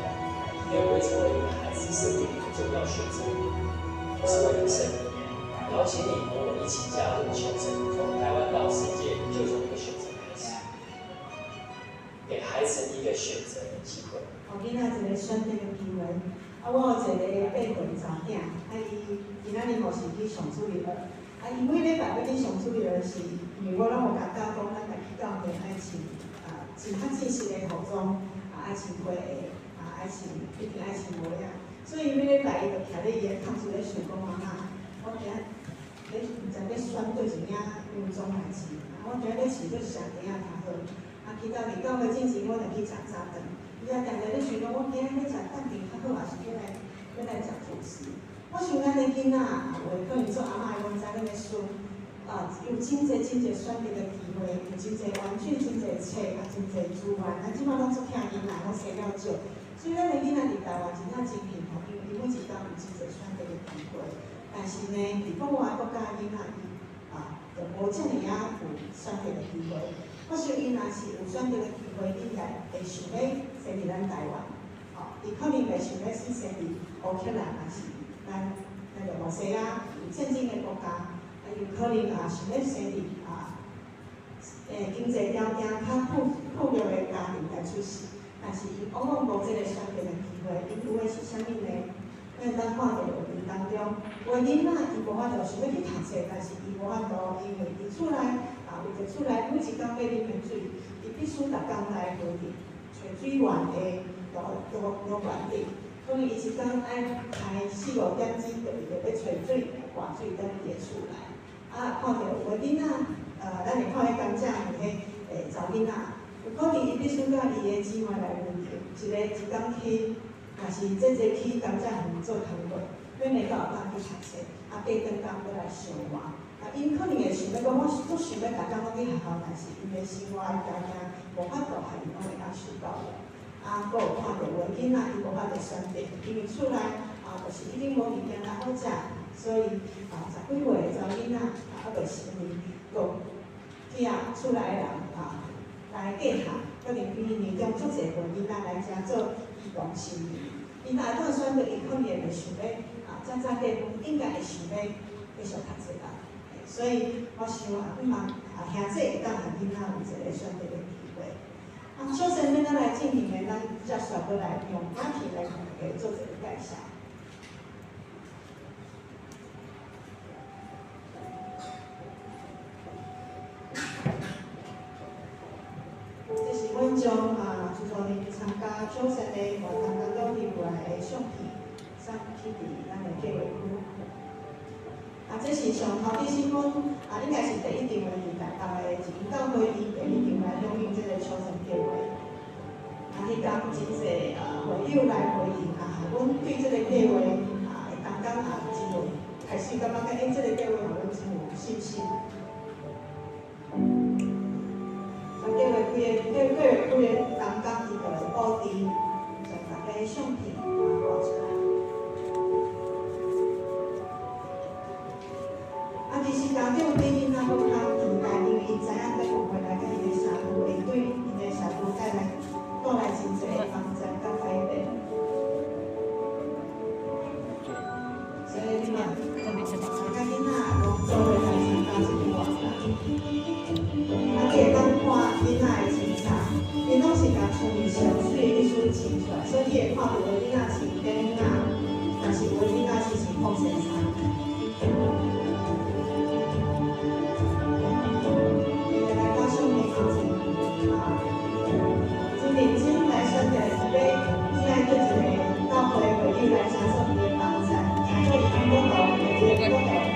因為會成為一個孩子生命裡的重要選擇，是為了生命。邀請你和我一起加入秋神，從台灣到世界，就從一個選擇開始，給孩子一個選擇的機會。予囡仔一個選擇的機會。啊，我有一個八歲查某囝，啊，伊今仔日嘛是去上主日學。啊，伊每禮拜欲去上主日學是，因為我攏有共教講，咱家己教會愛穿啊，穿較正式的服裝，啊，愛穿花鞋，啊，愛穿一定愛穿帽仔。所以每禮拜伊就徛咧伊的炕厝咧想講，媽媽，我今仔咧毋知欲選佗一領洋裝來穿，啊，我今仔欲穿佗啥件仔較好。啊，去到佇教會進前，我就去食早頓。伊也定定咧想講，我今仔欲食蛋餅較好，抑是欲來食吐司？我想咱的囡仔，有的可能做阿嬤的攏知咱的孫，啊，有真濟真濟選擇的機會，有真濟玩具、真濟冊，啊，真濟資源。咱這擺攏足疼囡仔，攏生了少，所以咱的囡仔佇台灣真正真幸福，因為伊每一工有真濟選擇的機會。但是呢，佇國外國家的囡仔，伊啊，就無遮爾仔有選擇的機會。我想伊若是有選擇的機會，應該會想欲生佇咱台灣，吼，伊可能袂想欲去生佇烏克蘭，抑是咱那個羅西亞有戰爭的國家，啊，有可能也想欲生佇啊，經濟條件較富裕的家庭來出世，但是伊往往無這個選擇的機會，𪜶有的是啥物呢？咱會當看著畫面當中，有的囡仔伊無法度想欲去讀冊，但是伊無法度，因為伊厝內啊，為著厝內每一工欲啉的水，伊必須逐工來河頂揣水源的路源頂，可能伊一工愛開四五點鐘，就為著欲揣水來灌水轉伊的厝內。啊，看著有的囡仔，咱會看彼甘蔗園彼查某囡仔，有可能伊必須佮伊的姊妹來分擔，一個一工去。若是這濟去甘蔗園做工課，免會到後當去讀冊，啊，過轉工閣來相換。啊，𪜶可能會想欲講，我足想欲逐工攏去學校，但是𪜶的生活的條件無法度予𪜶攏會當受教育。啊，閣有看著有的囡仔伊無法度選擇，因為厝內啊，就是已經無物件來好食，所以啊，十幾歲的查某囡仔啊，猶未成年，閣去予厝內的人啊來嫁予，可能比年中足濟歲囡仔來遮做兒童生意。伊若會當選擇，伊可能會袂想欲啊，早早結婚，應該會想欲繼續讀冊啦。所以我想啊，希望啊兄姊會當予囡仔有一個選擇的機會。啊，首先欲按怎來進行呢？咱接續閣來用影片來共大家做一個介紹。秋神的活动当中翕落来的相片，送去伫咱的计划区。啊，这是上头啲新闻，啊，应该是第一场的伫台北的一间教会，伊第一场来响应这个秋神计划。啊，彼工真济会友来回应，啊，阮对这个计划啊，同工也真有开始感觉讲，欸，这个计划予阮真有信心。啊，计划开的同工，伊就会布置，将大家的相片啊挂出来。啊，其实家长比囡仔阁较期待，因为𪜶知影这文化来佮𪜶的社区会对𪜶的社区带来真济的帮助佮改变。所以你嘛，佮囡仔拢做伙来参加这个活动。啊，你会当看囡仔的穿衫，𪜶拢是共厝里上媠的意思穿出来，所以你会看著有的囡仔穿短仔，但是有的囡仔是穿朴素衫。来到相片头前，啊，真认真来选择是欲伊爱做一个教会会友来成做伊的帮助，成做伊辅导的这个辅导员。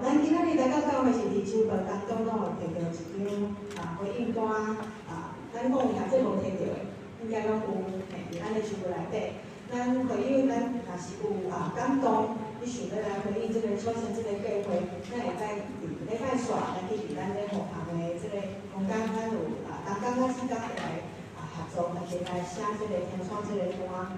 咱今仔日来到教会是伫周报当中，拢有摕著一张回应单啊。咱讲有兄这无摕著的，应该拢有嘿，伫咱的书内底。咱会友，咱若是有感动，你想欲来回应这个秋神这个计划，咱会使伫礼拜四来去伫咱咧学校的这个空间，咱有同工甲志工会来合作，大家来写这个填写这个单。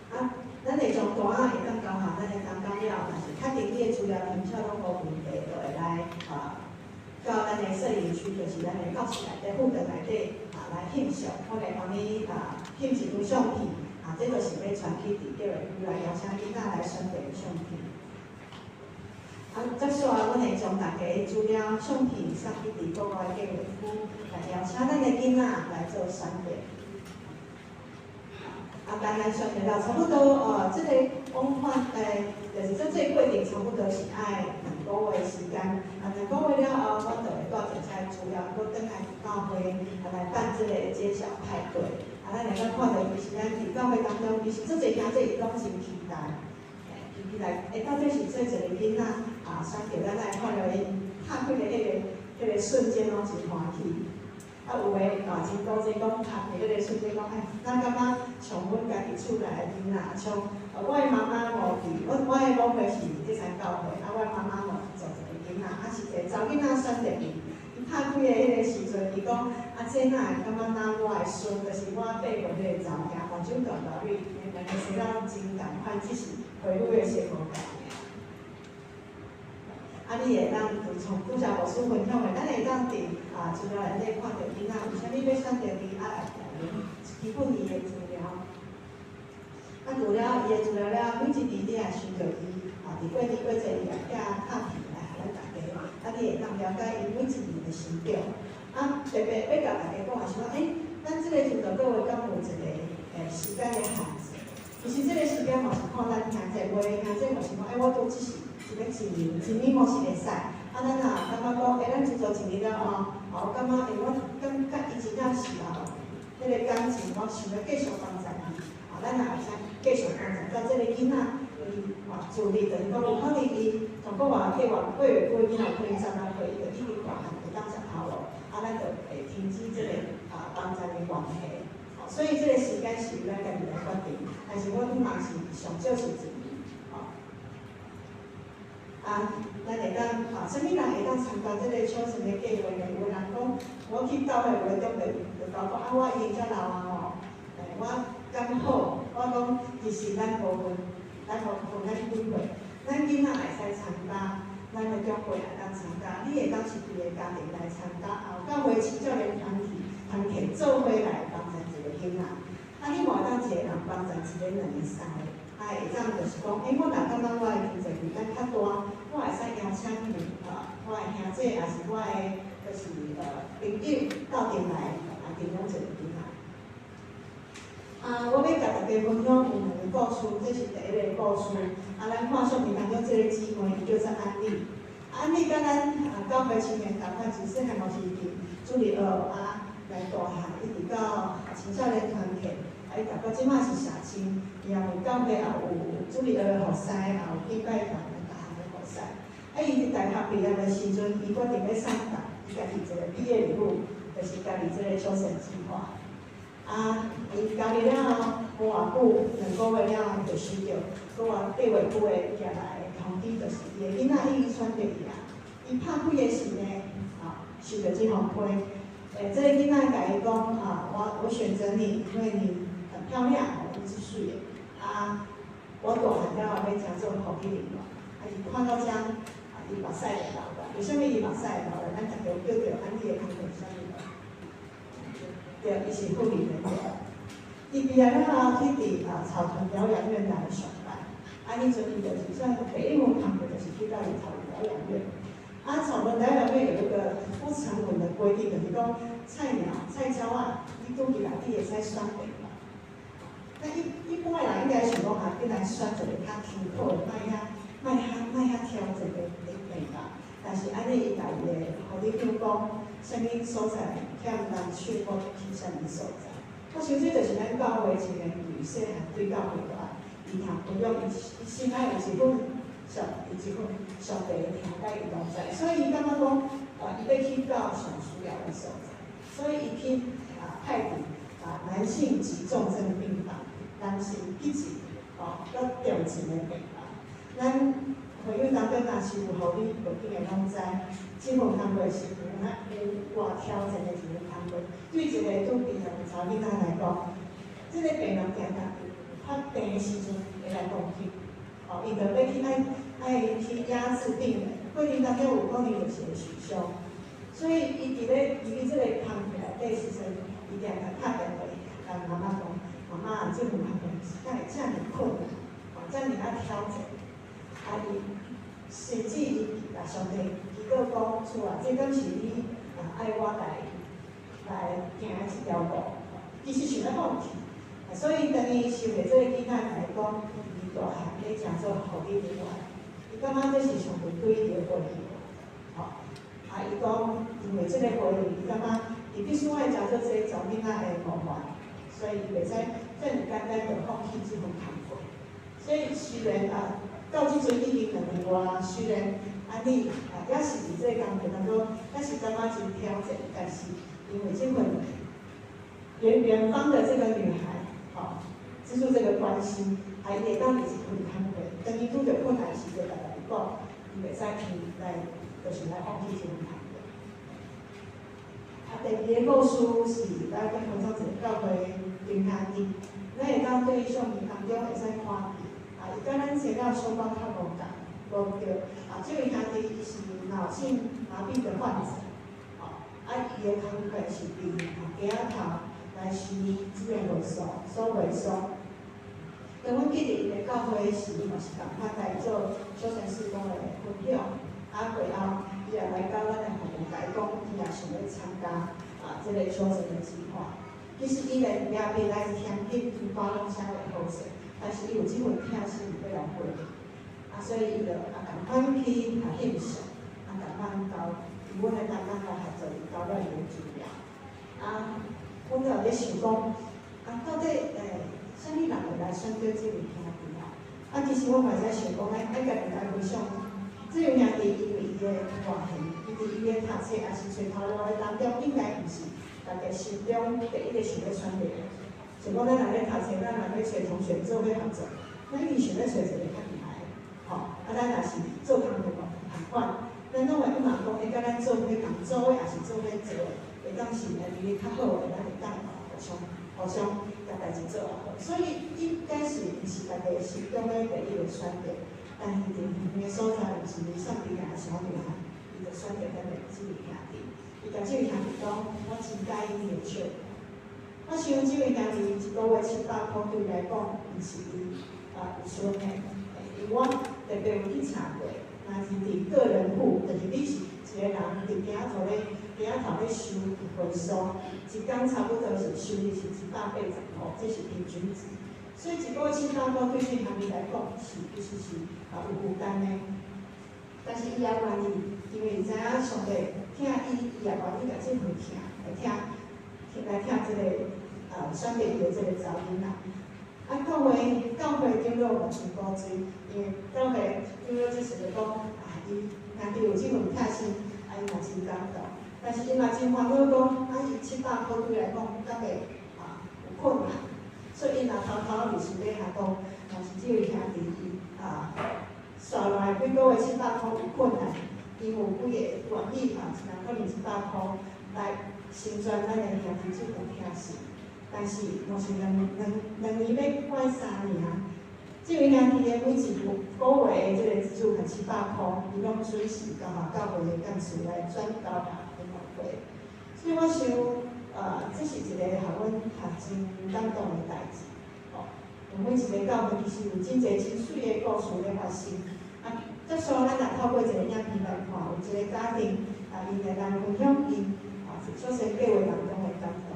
啊，咱会将单仔会当交予咱的同工了，若是确定你的资料填写拢无问题，就会来到咱的摄影区，就是咱的教室内底、副堂内底来翕相，我来帮你翕一张相片，啊，这就是欲传去伫计划区来邀请囡仔来选择的相片。啊，接续阮会将大家的资料、相片送去伫国外计划区，来邀请咱的囡仔来做选择。啊，当然选择了差不多哦，这个往返就是这过程差不多是爱两个月时间。啊，两个月了后，阮就会带一些资料，阁转来教会来办这个揭晓派对。啊，咱会当看著，其实咱伫教会当中，其实足济兄弟伊拢真期待，期待，欸，到底是做一个囡仔啊，选择咱来看著𪜶拍开的彼个瞬间，拢真欢喜。啊，有的嘛真古锥讲，拍开彼个瞬间讲，哎，咱感觉像阮家己厝内的囡仔，像我的妈妈无伫，我的母会是伫三教会，啊，我的妈妈嘛是做一个囡仔，啊是一个查某囡仔选择伊，伊拍开的彼个时阵，伊讲，啊，这哪会感觉若我的孙，就是我八岁彼个查某囝，目睭大大蕊，两个生了真仝款，只是皮肤的色无仝尔。啊，你会当就像拄才牧师分享的，咱会当伫资料内底看著囡仔为啥物欲选择伊，啊，来基本伊的资料。啊，除了伊的资料了，每一年你也收著伊，伫过年过节伊会寄卡片来予咱大家，啊，你会当了解伊每一年的成长。啊，特别欲共大家讲的是讲，欸，咱这个资助计划敢有一个时间的限制？其实这个时间嘛是看咱兄弟，有的兄弟嘛是讲，欸，我拄只是一欲一年，一年嘛是会使。啊，咱若感觉讲，欸，咱资助一年了后，我感觉，欸，我感觉伊真正是彼个感情，我想欲继续帮助伊。啊，咱也会使继续帮助到这个囡仔，伊嘛自立，就是讲有可能伊从国外计划过月久，囡仔有可能10来岁，伊就已经大汉，会当食头路，啊，咱就会停止这个帮助的关系。所以这个时间是由咱家己来决定，但是阮嘛是上少是一年，吼。啊，咱会当啊，啥物人会当参加这个秋神的计划呢？有的人讲，我去教会有的长辈就甲我讲，啊，我已经遮老啊吼，欸，我敢好，我讲其实咱无分，咱无分咱几岁，咱囡仔会使参加。咱的長輩會當參加，你會當是規个家庭來參加，也有教會青少年團體團體做伙來幫贊一個囡仔。啊，你嘛會當一個人幫贊一個、兩個、三個，啊，會當就是講，欸，我若感覺我的經濟負擔較大，我會使邀請我的兄姐，抑是我的就是朋友鬥陣來來認養一個囡仔。啊，我欲共大家分享有兩个故事，這是第一个故事。啊，咱看相片當中這个姊妹，伊叫做安莉。安莉佮咱教會青年仝款，自細漢嘛是佇主日學啊來大漢，一直到青少年團體，啊，伊大到這馬是社青，伊也為教會也有主日學的服侍，也有敬拜團的逐項的服侍。啊，伊佇大學畢業的時陣，伊決定欲送伊家己一个畢業禮物，就是家己這个秋神計劃。啊，伊加入了後，無偌久，2個月了後，就收著，閣偌8月久的寄來的通知，就是伊的囡仔已經選著伊啊。伊拍開的時呢，啊，收著這封批。欸，這个囡仔共伊講啊，我選擇你，因為你很漂亮，你是媠的。啊，我大漢了後欲誠做護理人員。啊，伊看到這，啊，伊目屎就流啦。為啥物伊目屎會流咧？咱大家有叫著安妮的工課是啥物無？對，伊是護理人員。伊畢業了後去佇草屯療養院來上班。啊，彼陣伊就是算第一份工課，就是去到草屯療養院。啊，草屯療養院有一個不成文的規定，就是講菜鳥、菜鳥仔，你拄入來，你會使選病房。那一般的人應該想講啊，你來選一個較艱苦的，莫遐挑戰的病房。但是按呢，伊共伊的護理長講，啥物所在欠人手，我去啥物所在。我想這就是咱教會一個對細漢對教會的愛，伊通培養伊伊心愛有一份上有一份上帝的疼佮伊同在，所以伊感覺講，伊欲去到上需要的所在，所以伊去派佇男性急重症病房，男性急症閣重症的病房。咱會友當中若是有予你無緊的攏知，這份工課是有那有偌挑戰的一份工課。對一個拄畢業的查某囡仔來講，這个病人定定發病的時陣會來攻擊，哦，伊就欲去愛去壓制病人，過程當中有可能就是會受傷，所以伊佇咧入去這个工課內底時陣，伊定定敲電話共媽媽講：媽媽，這份工課敢會遮爾困難，哦，遮爾仔挑戰。啊，伊甚至伊共上帝祈禱講：主啊，這敢是你愛我來行的這條路？其實想欲放棄。所以當伊收著這个囡仔共伊講，伊大漢欲誠做護理人員，伊感覺這是上帝對伊的回應。吼，啊，伊講因為這个回應，伊感覺伊必須愛誠做這個查某囡仔的模範，所以伊袂使遮爾簡單就放棄這份工課。所以雖然啊，到這陣已經2年外，雖然按呢也是佇這個工課當中，也是感覺真挑戰，但是因為這份遠方的這個女孩，吼，資助這個關心，啊，伊會當佇這份工課，當伊拄著困難時，就共家己講，伊袂使去來，就是來放棄這份工課。啊，第二个故事是咱去分享一個教會弟兄弟，咱會當對相片當中會使看見，啊，伊佮咱生了小可較無仝，無對，啊，這位兄弟伊是腦性麻痹的患者，吼，啊，伊的工課是佇街仔頭來收資源回收、收回收。當阮記得伊的教會時，伊嘛是仝款來做小城事工的分享。啊，過後伊也來到咱的服務共伊講，伊也想欲參加這个小城的計劃。其實伊連也未來聽彼一般攏啥會好勢，但是伊有這份疼心欲來回應。啊，所以伊就仝款去翕相，仝款交，阮的同工來合作，伊交了伊的資料。啊，阮就咧想講，啊，到底啥物人會來選擇這位兄弟啊？啊，其實我嘛會使想講，愛家己來回想，這位兄弟因為伊的外形，伊佇醫院讀冊，抑是揣頭路的當中，應該毋是大家心中第一个想欲選擇的。像講咱若咧讀冊，咱若欲揣同學做伙合作，咱一定想欲揣一個較厲害的，吼。啊，咱若是做工課嘛，仝款，咱攏會希望講，會佮咱做伙同組的，抑是做伙做的，會當是能力較好的，咱會當互相共代誌做較好。所以應該是毋是大家心中的第一个選擇。但是伫远的所在有一位上帝共小女孩，伊就选择咱的這位兄弟。伊共這位兄弟講：我真佮意你的笑容。我想這位兄弟一个月七百箍對伊來講，毋是伊啊有剩的，因為我特別有去查過，若是佇個人戶，就是你是一個人佇埕仔頭咧，埕仔頭咧收回收，一工差不多是收入是180箍，這是平均值。所以一个月七百箍對這兄弟來講是其實是啊有負擔的。但是伊也願意，因為伊知影上帝疼伊，伊也願意共這份疼來疼，來疼這個啊選擇伊的這個查某囡仔。啊，教會長老嘛真鼓吹，因為教會長老這時就講啊，伊兄弟有這份疼心，啊，伊嘛真感動。但是伊嘛真煩惱講，啊，伊七百箍對伊來講，敢會啊有困難，所以伊若偷偷佇私底下講，若是這位兄弟伊啊，紲落來幾个月七百箍有困難，伊有幾个願意啊，一人可能100箍來成全咱的兄弟這份疼心。但是，若是兩年欲過3年啊，這位兄弟的每一个月的這個資助係七百箍，伊攏準時交予教會的幹事來轉交予聯合會。所以我想，這是一個予阮也真感動的代誌。吼，每一個教會其實有真濟真媠的故事咧發生。啊，這束咱若透過一個影片來看，有一個家庭啊，𪜶來來分享𪜶啊，小細計劃當中的感動。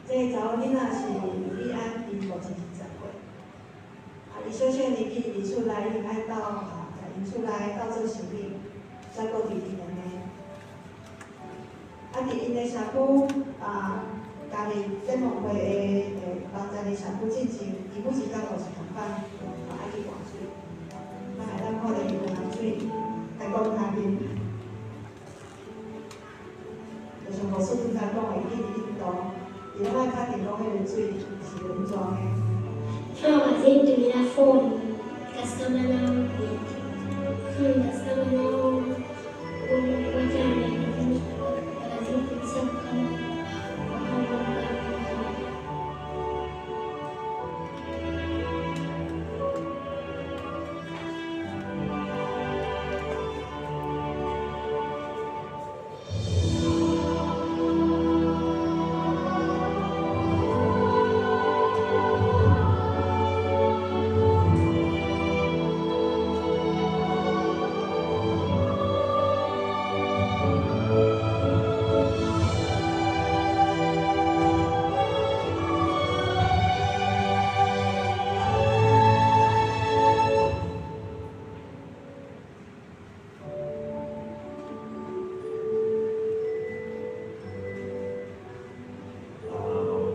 這個查某囡仔是李安，伊目前是10歲。啊，伊小小年紀佇厝內，伊愛鬥啊，共𪜶厝內鬥做生意，照顧弟弟妹妹。啊，佇𪜶的社區啊，加入展望會的網站的社區進前，伊每一工都是仝款，啊，愛去換水。咱會當看著伊換水，來講跤面。就像牧師拄才講的，伊佇印度。伊攏愛敲電講，彼个水是原裝的。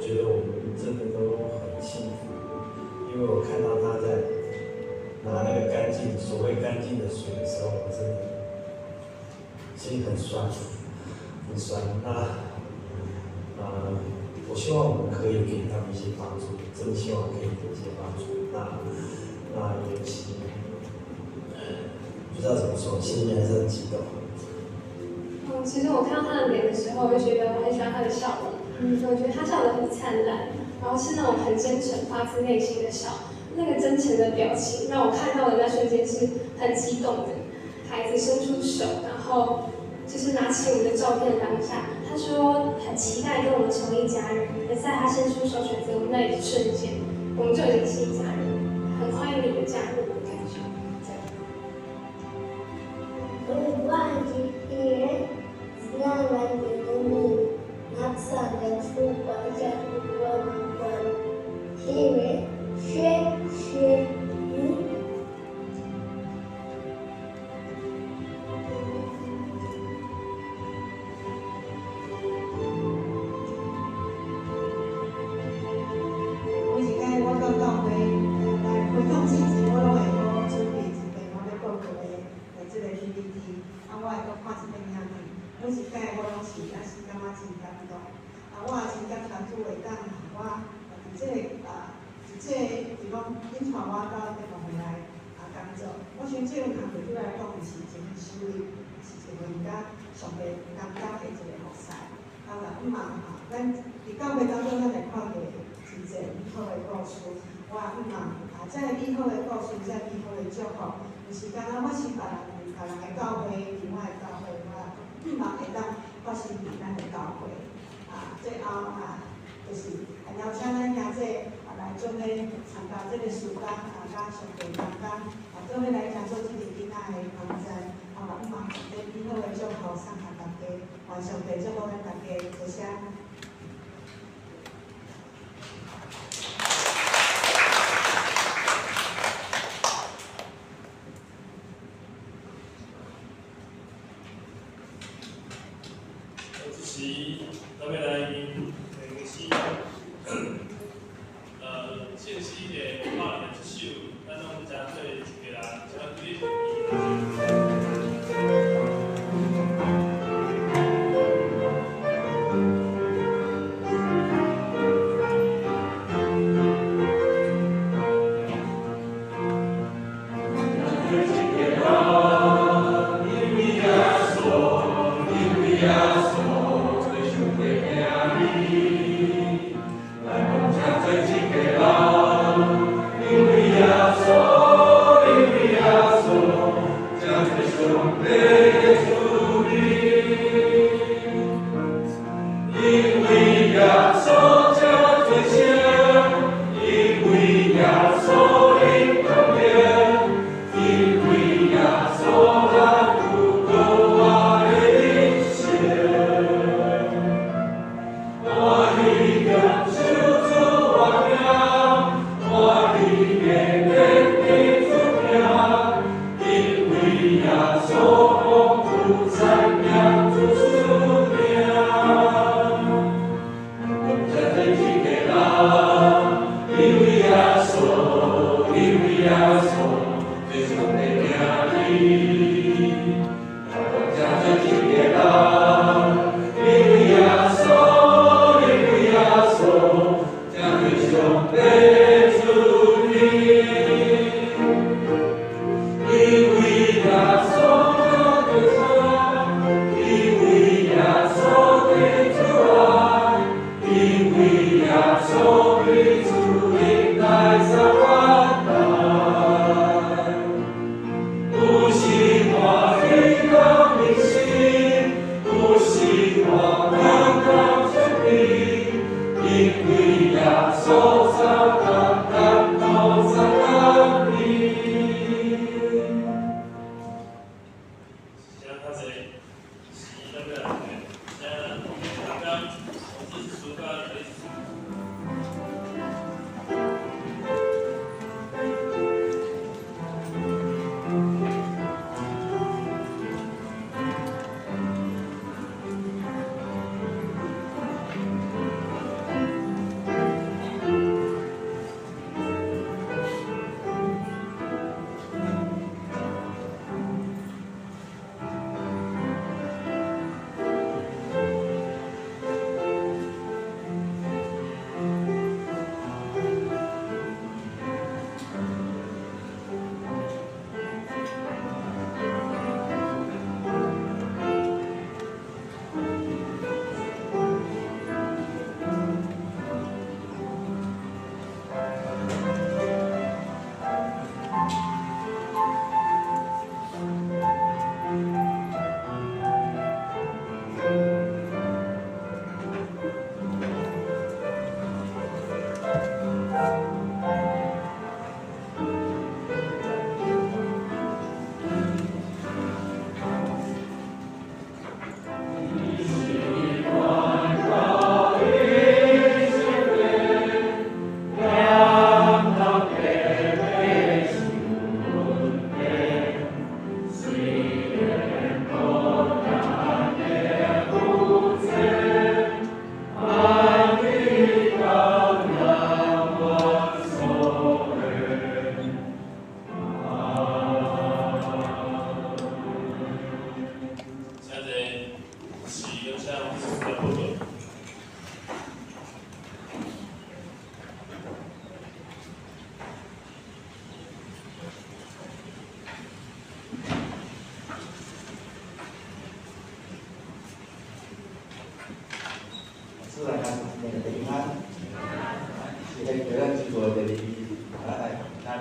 覺得我們真的都很幸福，因為我看到他在拿那個乾淨，所謂乾淨的水的時候，我真的心很酸，很酸。那，我希望我們可以給他們一些幫助，真的希望可以給一些幫助。那也是不知道怎麼說，心裡還是很激動。其實我看到他的臉的時候，我就覺得我很喜歡他的笑容。我覺得他笑得很燦爛，然後是那種很真誠、發自內心的笑，那個真誠的表情讓我看到的那瞬間是很激動的。孩子伸出手，然後就是拿起我們的照片當下，他說很期待跟我們成為一家人。而在他伸出手選擇我們那一瞬間，我們就已經是一家人，很歡迎你的加入的感覺。對。每一擺我到教會來分享之前，我攏會閣準備一遍我欲報告的這個 PPT，啊，我會閣看一遍影片。每一擺我攏是也是感覺真感動。啊，我也真感謝主會當予我佇這個啊，佇這個就講𪜶帶我到展望會來啊工作。我想這份工作對我來講是一份收入。是一份佮上帝同工的一个服侍。啊，嘛向望吼，咱佇教會當中，咱會看見真濟美好的故事。我也向望啊，這个美好的故事，這个美好的祝福，毋是干焦發生別人佇別人的教會，佇我的教會，我也向望會當發生佇咱的教會。啊，最後啊，就是啊邀請咱兄姊啊來做伙參加這個事工，啊，佮上帝同工，啊，做伙來成做這個囡仔的幫贊，啊，嘛向望上帝美好的祝福送予大家，願上帝祝福咱大家，多謝。這時，咱欲來吟詩，聖詩的521首，咱攏誠做一家人，請你。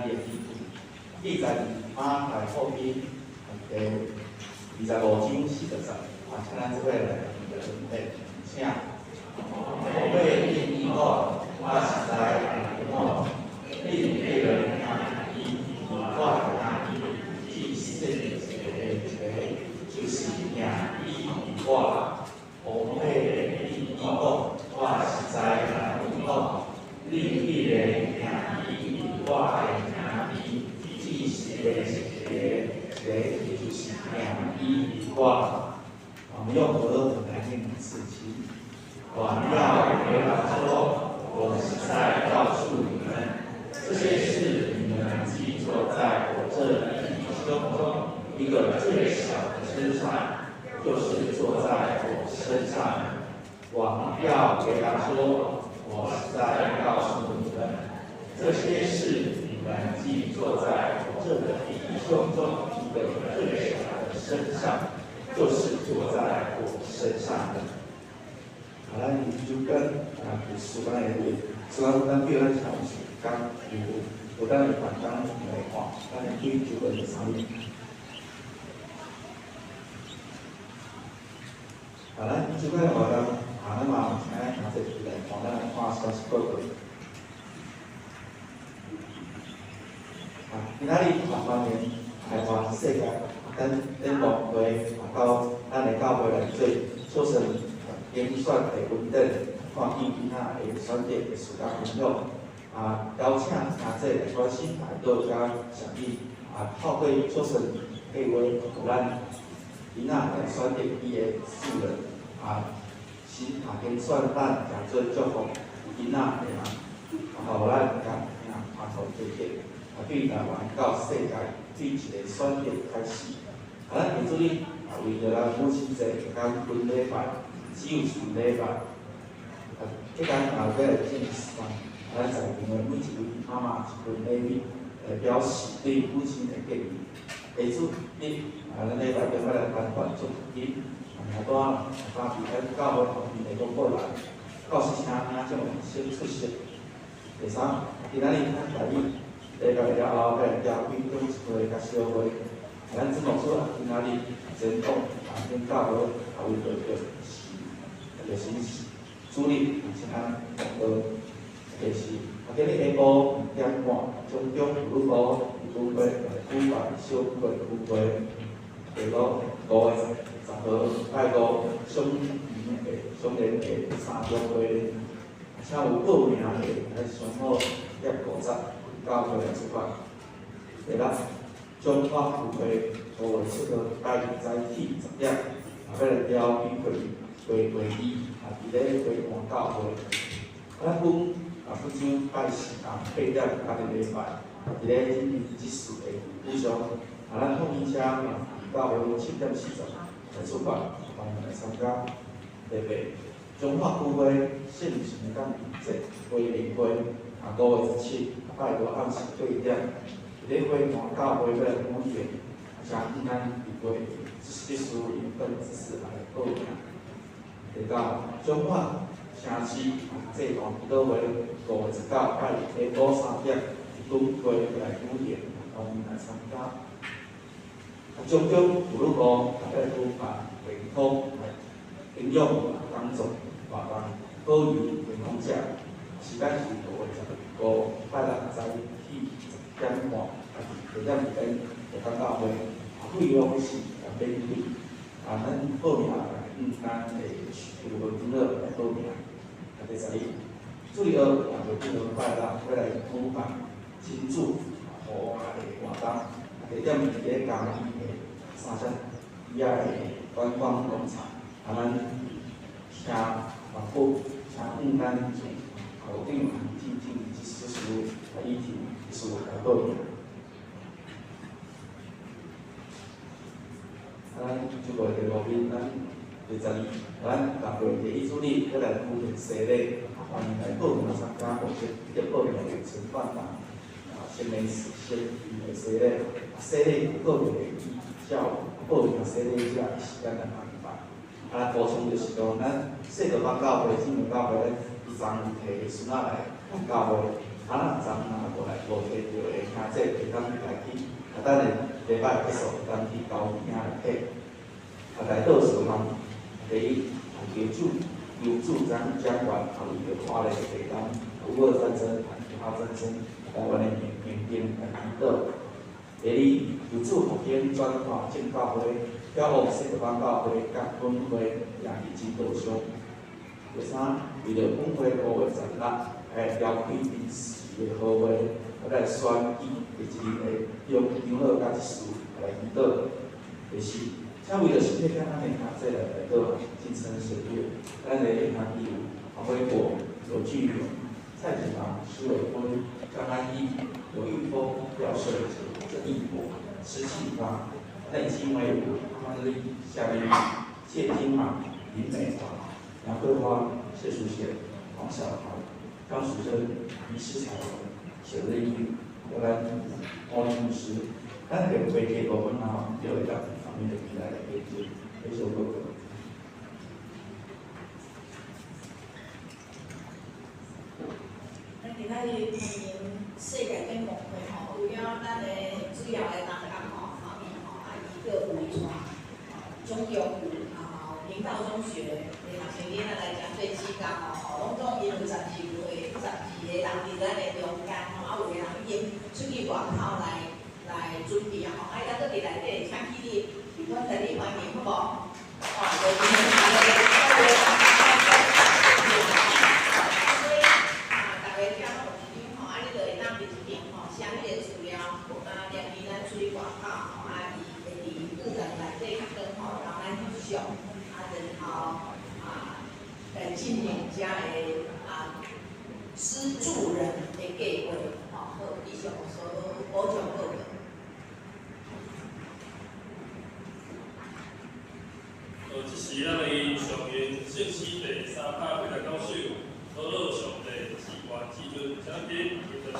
咱的基础。记载伫马太福音第25章40节，啊，请咱做伙来念个请。我欲对你讲，我实在共你讲，恁彼个兄弟伫我的兄弟，至细一个的一个，就是疼伊伫我啦。我欲对你讲，我实在共你讲，恁彼个兄弟伫我的兄弟，至细的一个一个，就是疼伊伫我啦。我们用和合本来念一次，请。王要回答说：“我实在告诉你们，這些事你們既做在我這弟兄中一個最小的身上，就是做在我身上。”王要回答說：“我實在告訴你們，這些事你們既做在我這弟兄中一個最小的身上，就是做在我身上的。”啊，咱就跟啊，時間的話，時間咱叫咱長時間有有咱的辦公來看，咱的對9月23日。啊，咱這擺活動，啊，咱嘛有請咱兄弟來看，咱來看消息報告。啊，今仔日啊，歡迎台灣世界等展望會啊，到咱的教會來做做成。揀選的恩典，看見囡仔的選擇的時間分享，啊，邀請兄弟來關心來到遮協議，啊，透過做成計劃，予咱囡仔來選擇伊的主人，啊，是啊，揀選咱誠做祝福囡仔的人，啊，予咱共兄拍頭對結，啊，對台灣到世界對一個選擇開始，啊，咱佇這裡啊，為著咱母親節，共分禮拜。只有三禮拜，啊，這工也欲來進行，啊，咱在場的每一位媽媽一份禮物，來表示對母親的敬意。下主日，啊，咱禮拜中欲來頒發獎學金，啊，名單發佇咱教會後面的公告欄，到時請兄長先出席。第三，今仔日咱台語禮拜了後，欲來召開董事會佮小會，啊，咱總牧師啊，今仔日前往啊，恁教會啊，為著著。就是主日，請咱禱告。第四，啊，今日下晡2點半，中中婦女部聚會來舉辦小會聚會。第五，5月10號拜五，雙聯的雙聯的三中會，請有報名的來上好點50教會來出發。第六，彰化聚會5月7號拜二早起10點，啊，欲來召開會議。會會議啊，佇咧花壇教會，啊，咱阮啊，本周拜四啊8點今日禮拜，佇咧真理執事的舉上，啊，咱放音車啊，教會7點40來出發，歡迎來參加。第八，彰化區會線上感恩節歡迎會，啊，5月17拜五暗時8點，佇咧花壇教會欲來舉行，啊，請咱伫會執事緣分執事來報名。第九，彰化城市祭壇祈禱會5月19拜日下晡3點，伫轉會來舉行，歡迎來參加。啊，中中婦女部啊，欲舉辦健康營養講座活動，保佑健康者。時間是5月15拜六早起10點半，啊，地點佇咱下港教會，啊，費用是免費。啊，咱報名毋單會有無金額來報名。啊，第十一，主日學啊，就變做拜六欲來舉辦親子戶外的活動，啊，地點佇咧嘉義的三峽以仔的觀光農場。啊，咱請萬福，請五單校長、行政執事啊，以及執事來報名。啊，咱這個第五面，咱第十二，咱六月第一主日欲來舉行洗禮，歡迎來報名參加，或者直接報名的陳冠達啊，先免先的洗禮，洗禮有個別依照報名洗禮者的時間來安排。啊，補充就是講，咱細道北教會、姊妹教會，咱昨提孫仔來教會，啊，咱昨若無來無提著的兄弟，等下礼拜结束，咱去高厅来体。来倒数项，第一，求主求主掌掌权，为著看咧地东，乌俄战争、以哈战争，台湾的民兵来祈祷。第二，求主复兴转化正教会，仰望西北教会佮本会也伫真道上。第三，为著本会5月16来召开临时的好会，来选举第一任的长长老佮执事来祈祷。第四，请为著身体健康的兄弟来代祷，金城水月，咱的兄弟有黄伟国、罗俊勇、蔡锦堂、施伟坤、张安义、刘玉峰、廖胜哲、郑义博、施庆发、赖金伟、潘丽、夏丽、谢金马、林美华、杨桂花、谢淑贤、黄小桃、张淑珍、黎诗彩、谢瑞玉、刘兰黄牧师。咱伫会计部分吼，就会当方面的起来来解决，非常报告。咱今仔日欢迎世界展望会吼，除了咱的主要的同工吼，后面吼啊，伊阁有带中中啊，明道中学的学生囡仔来遮做志工吼，吼，拢总因有12岁、12个人伫咱的中间吼，啊，有的人已经出去外口来准备啊吼，啊，伊咱阁伫内底，请起立，阮在你欢迎，好无？哦，所以啊，逐家听拢有一张吼，啊，你就会当伫这边吼写你的资料，啊，连伊咱出去外口吼，啊，伊会伫舞台内底较长吼，让咱翕相，啊，然后啊，来进行遮的啊资助人的计划，吼，好，以上所补充报告。这是咱的上元圣诗第389首，祷告上帝至悬至尊，请咱起立手。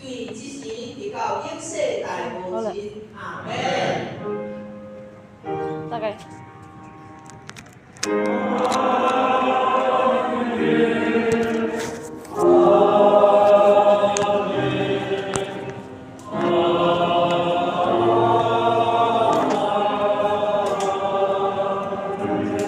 对，这时直到永世代无尽，阿门。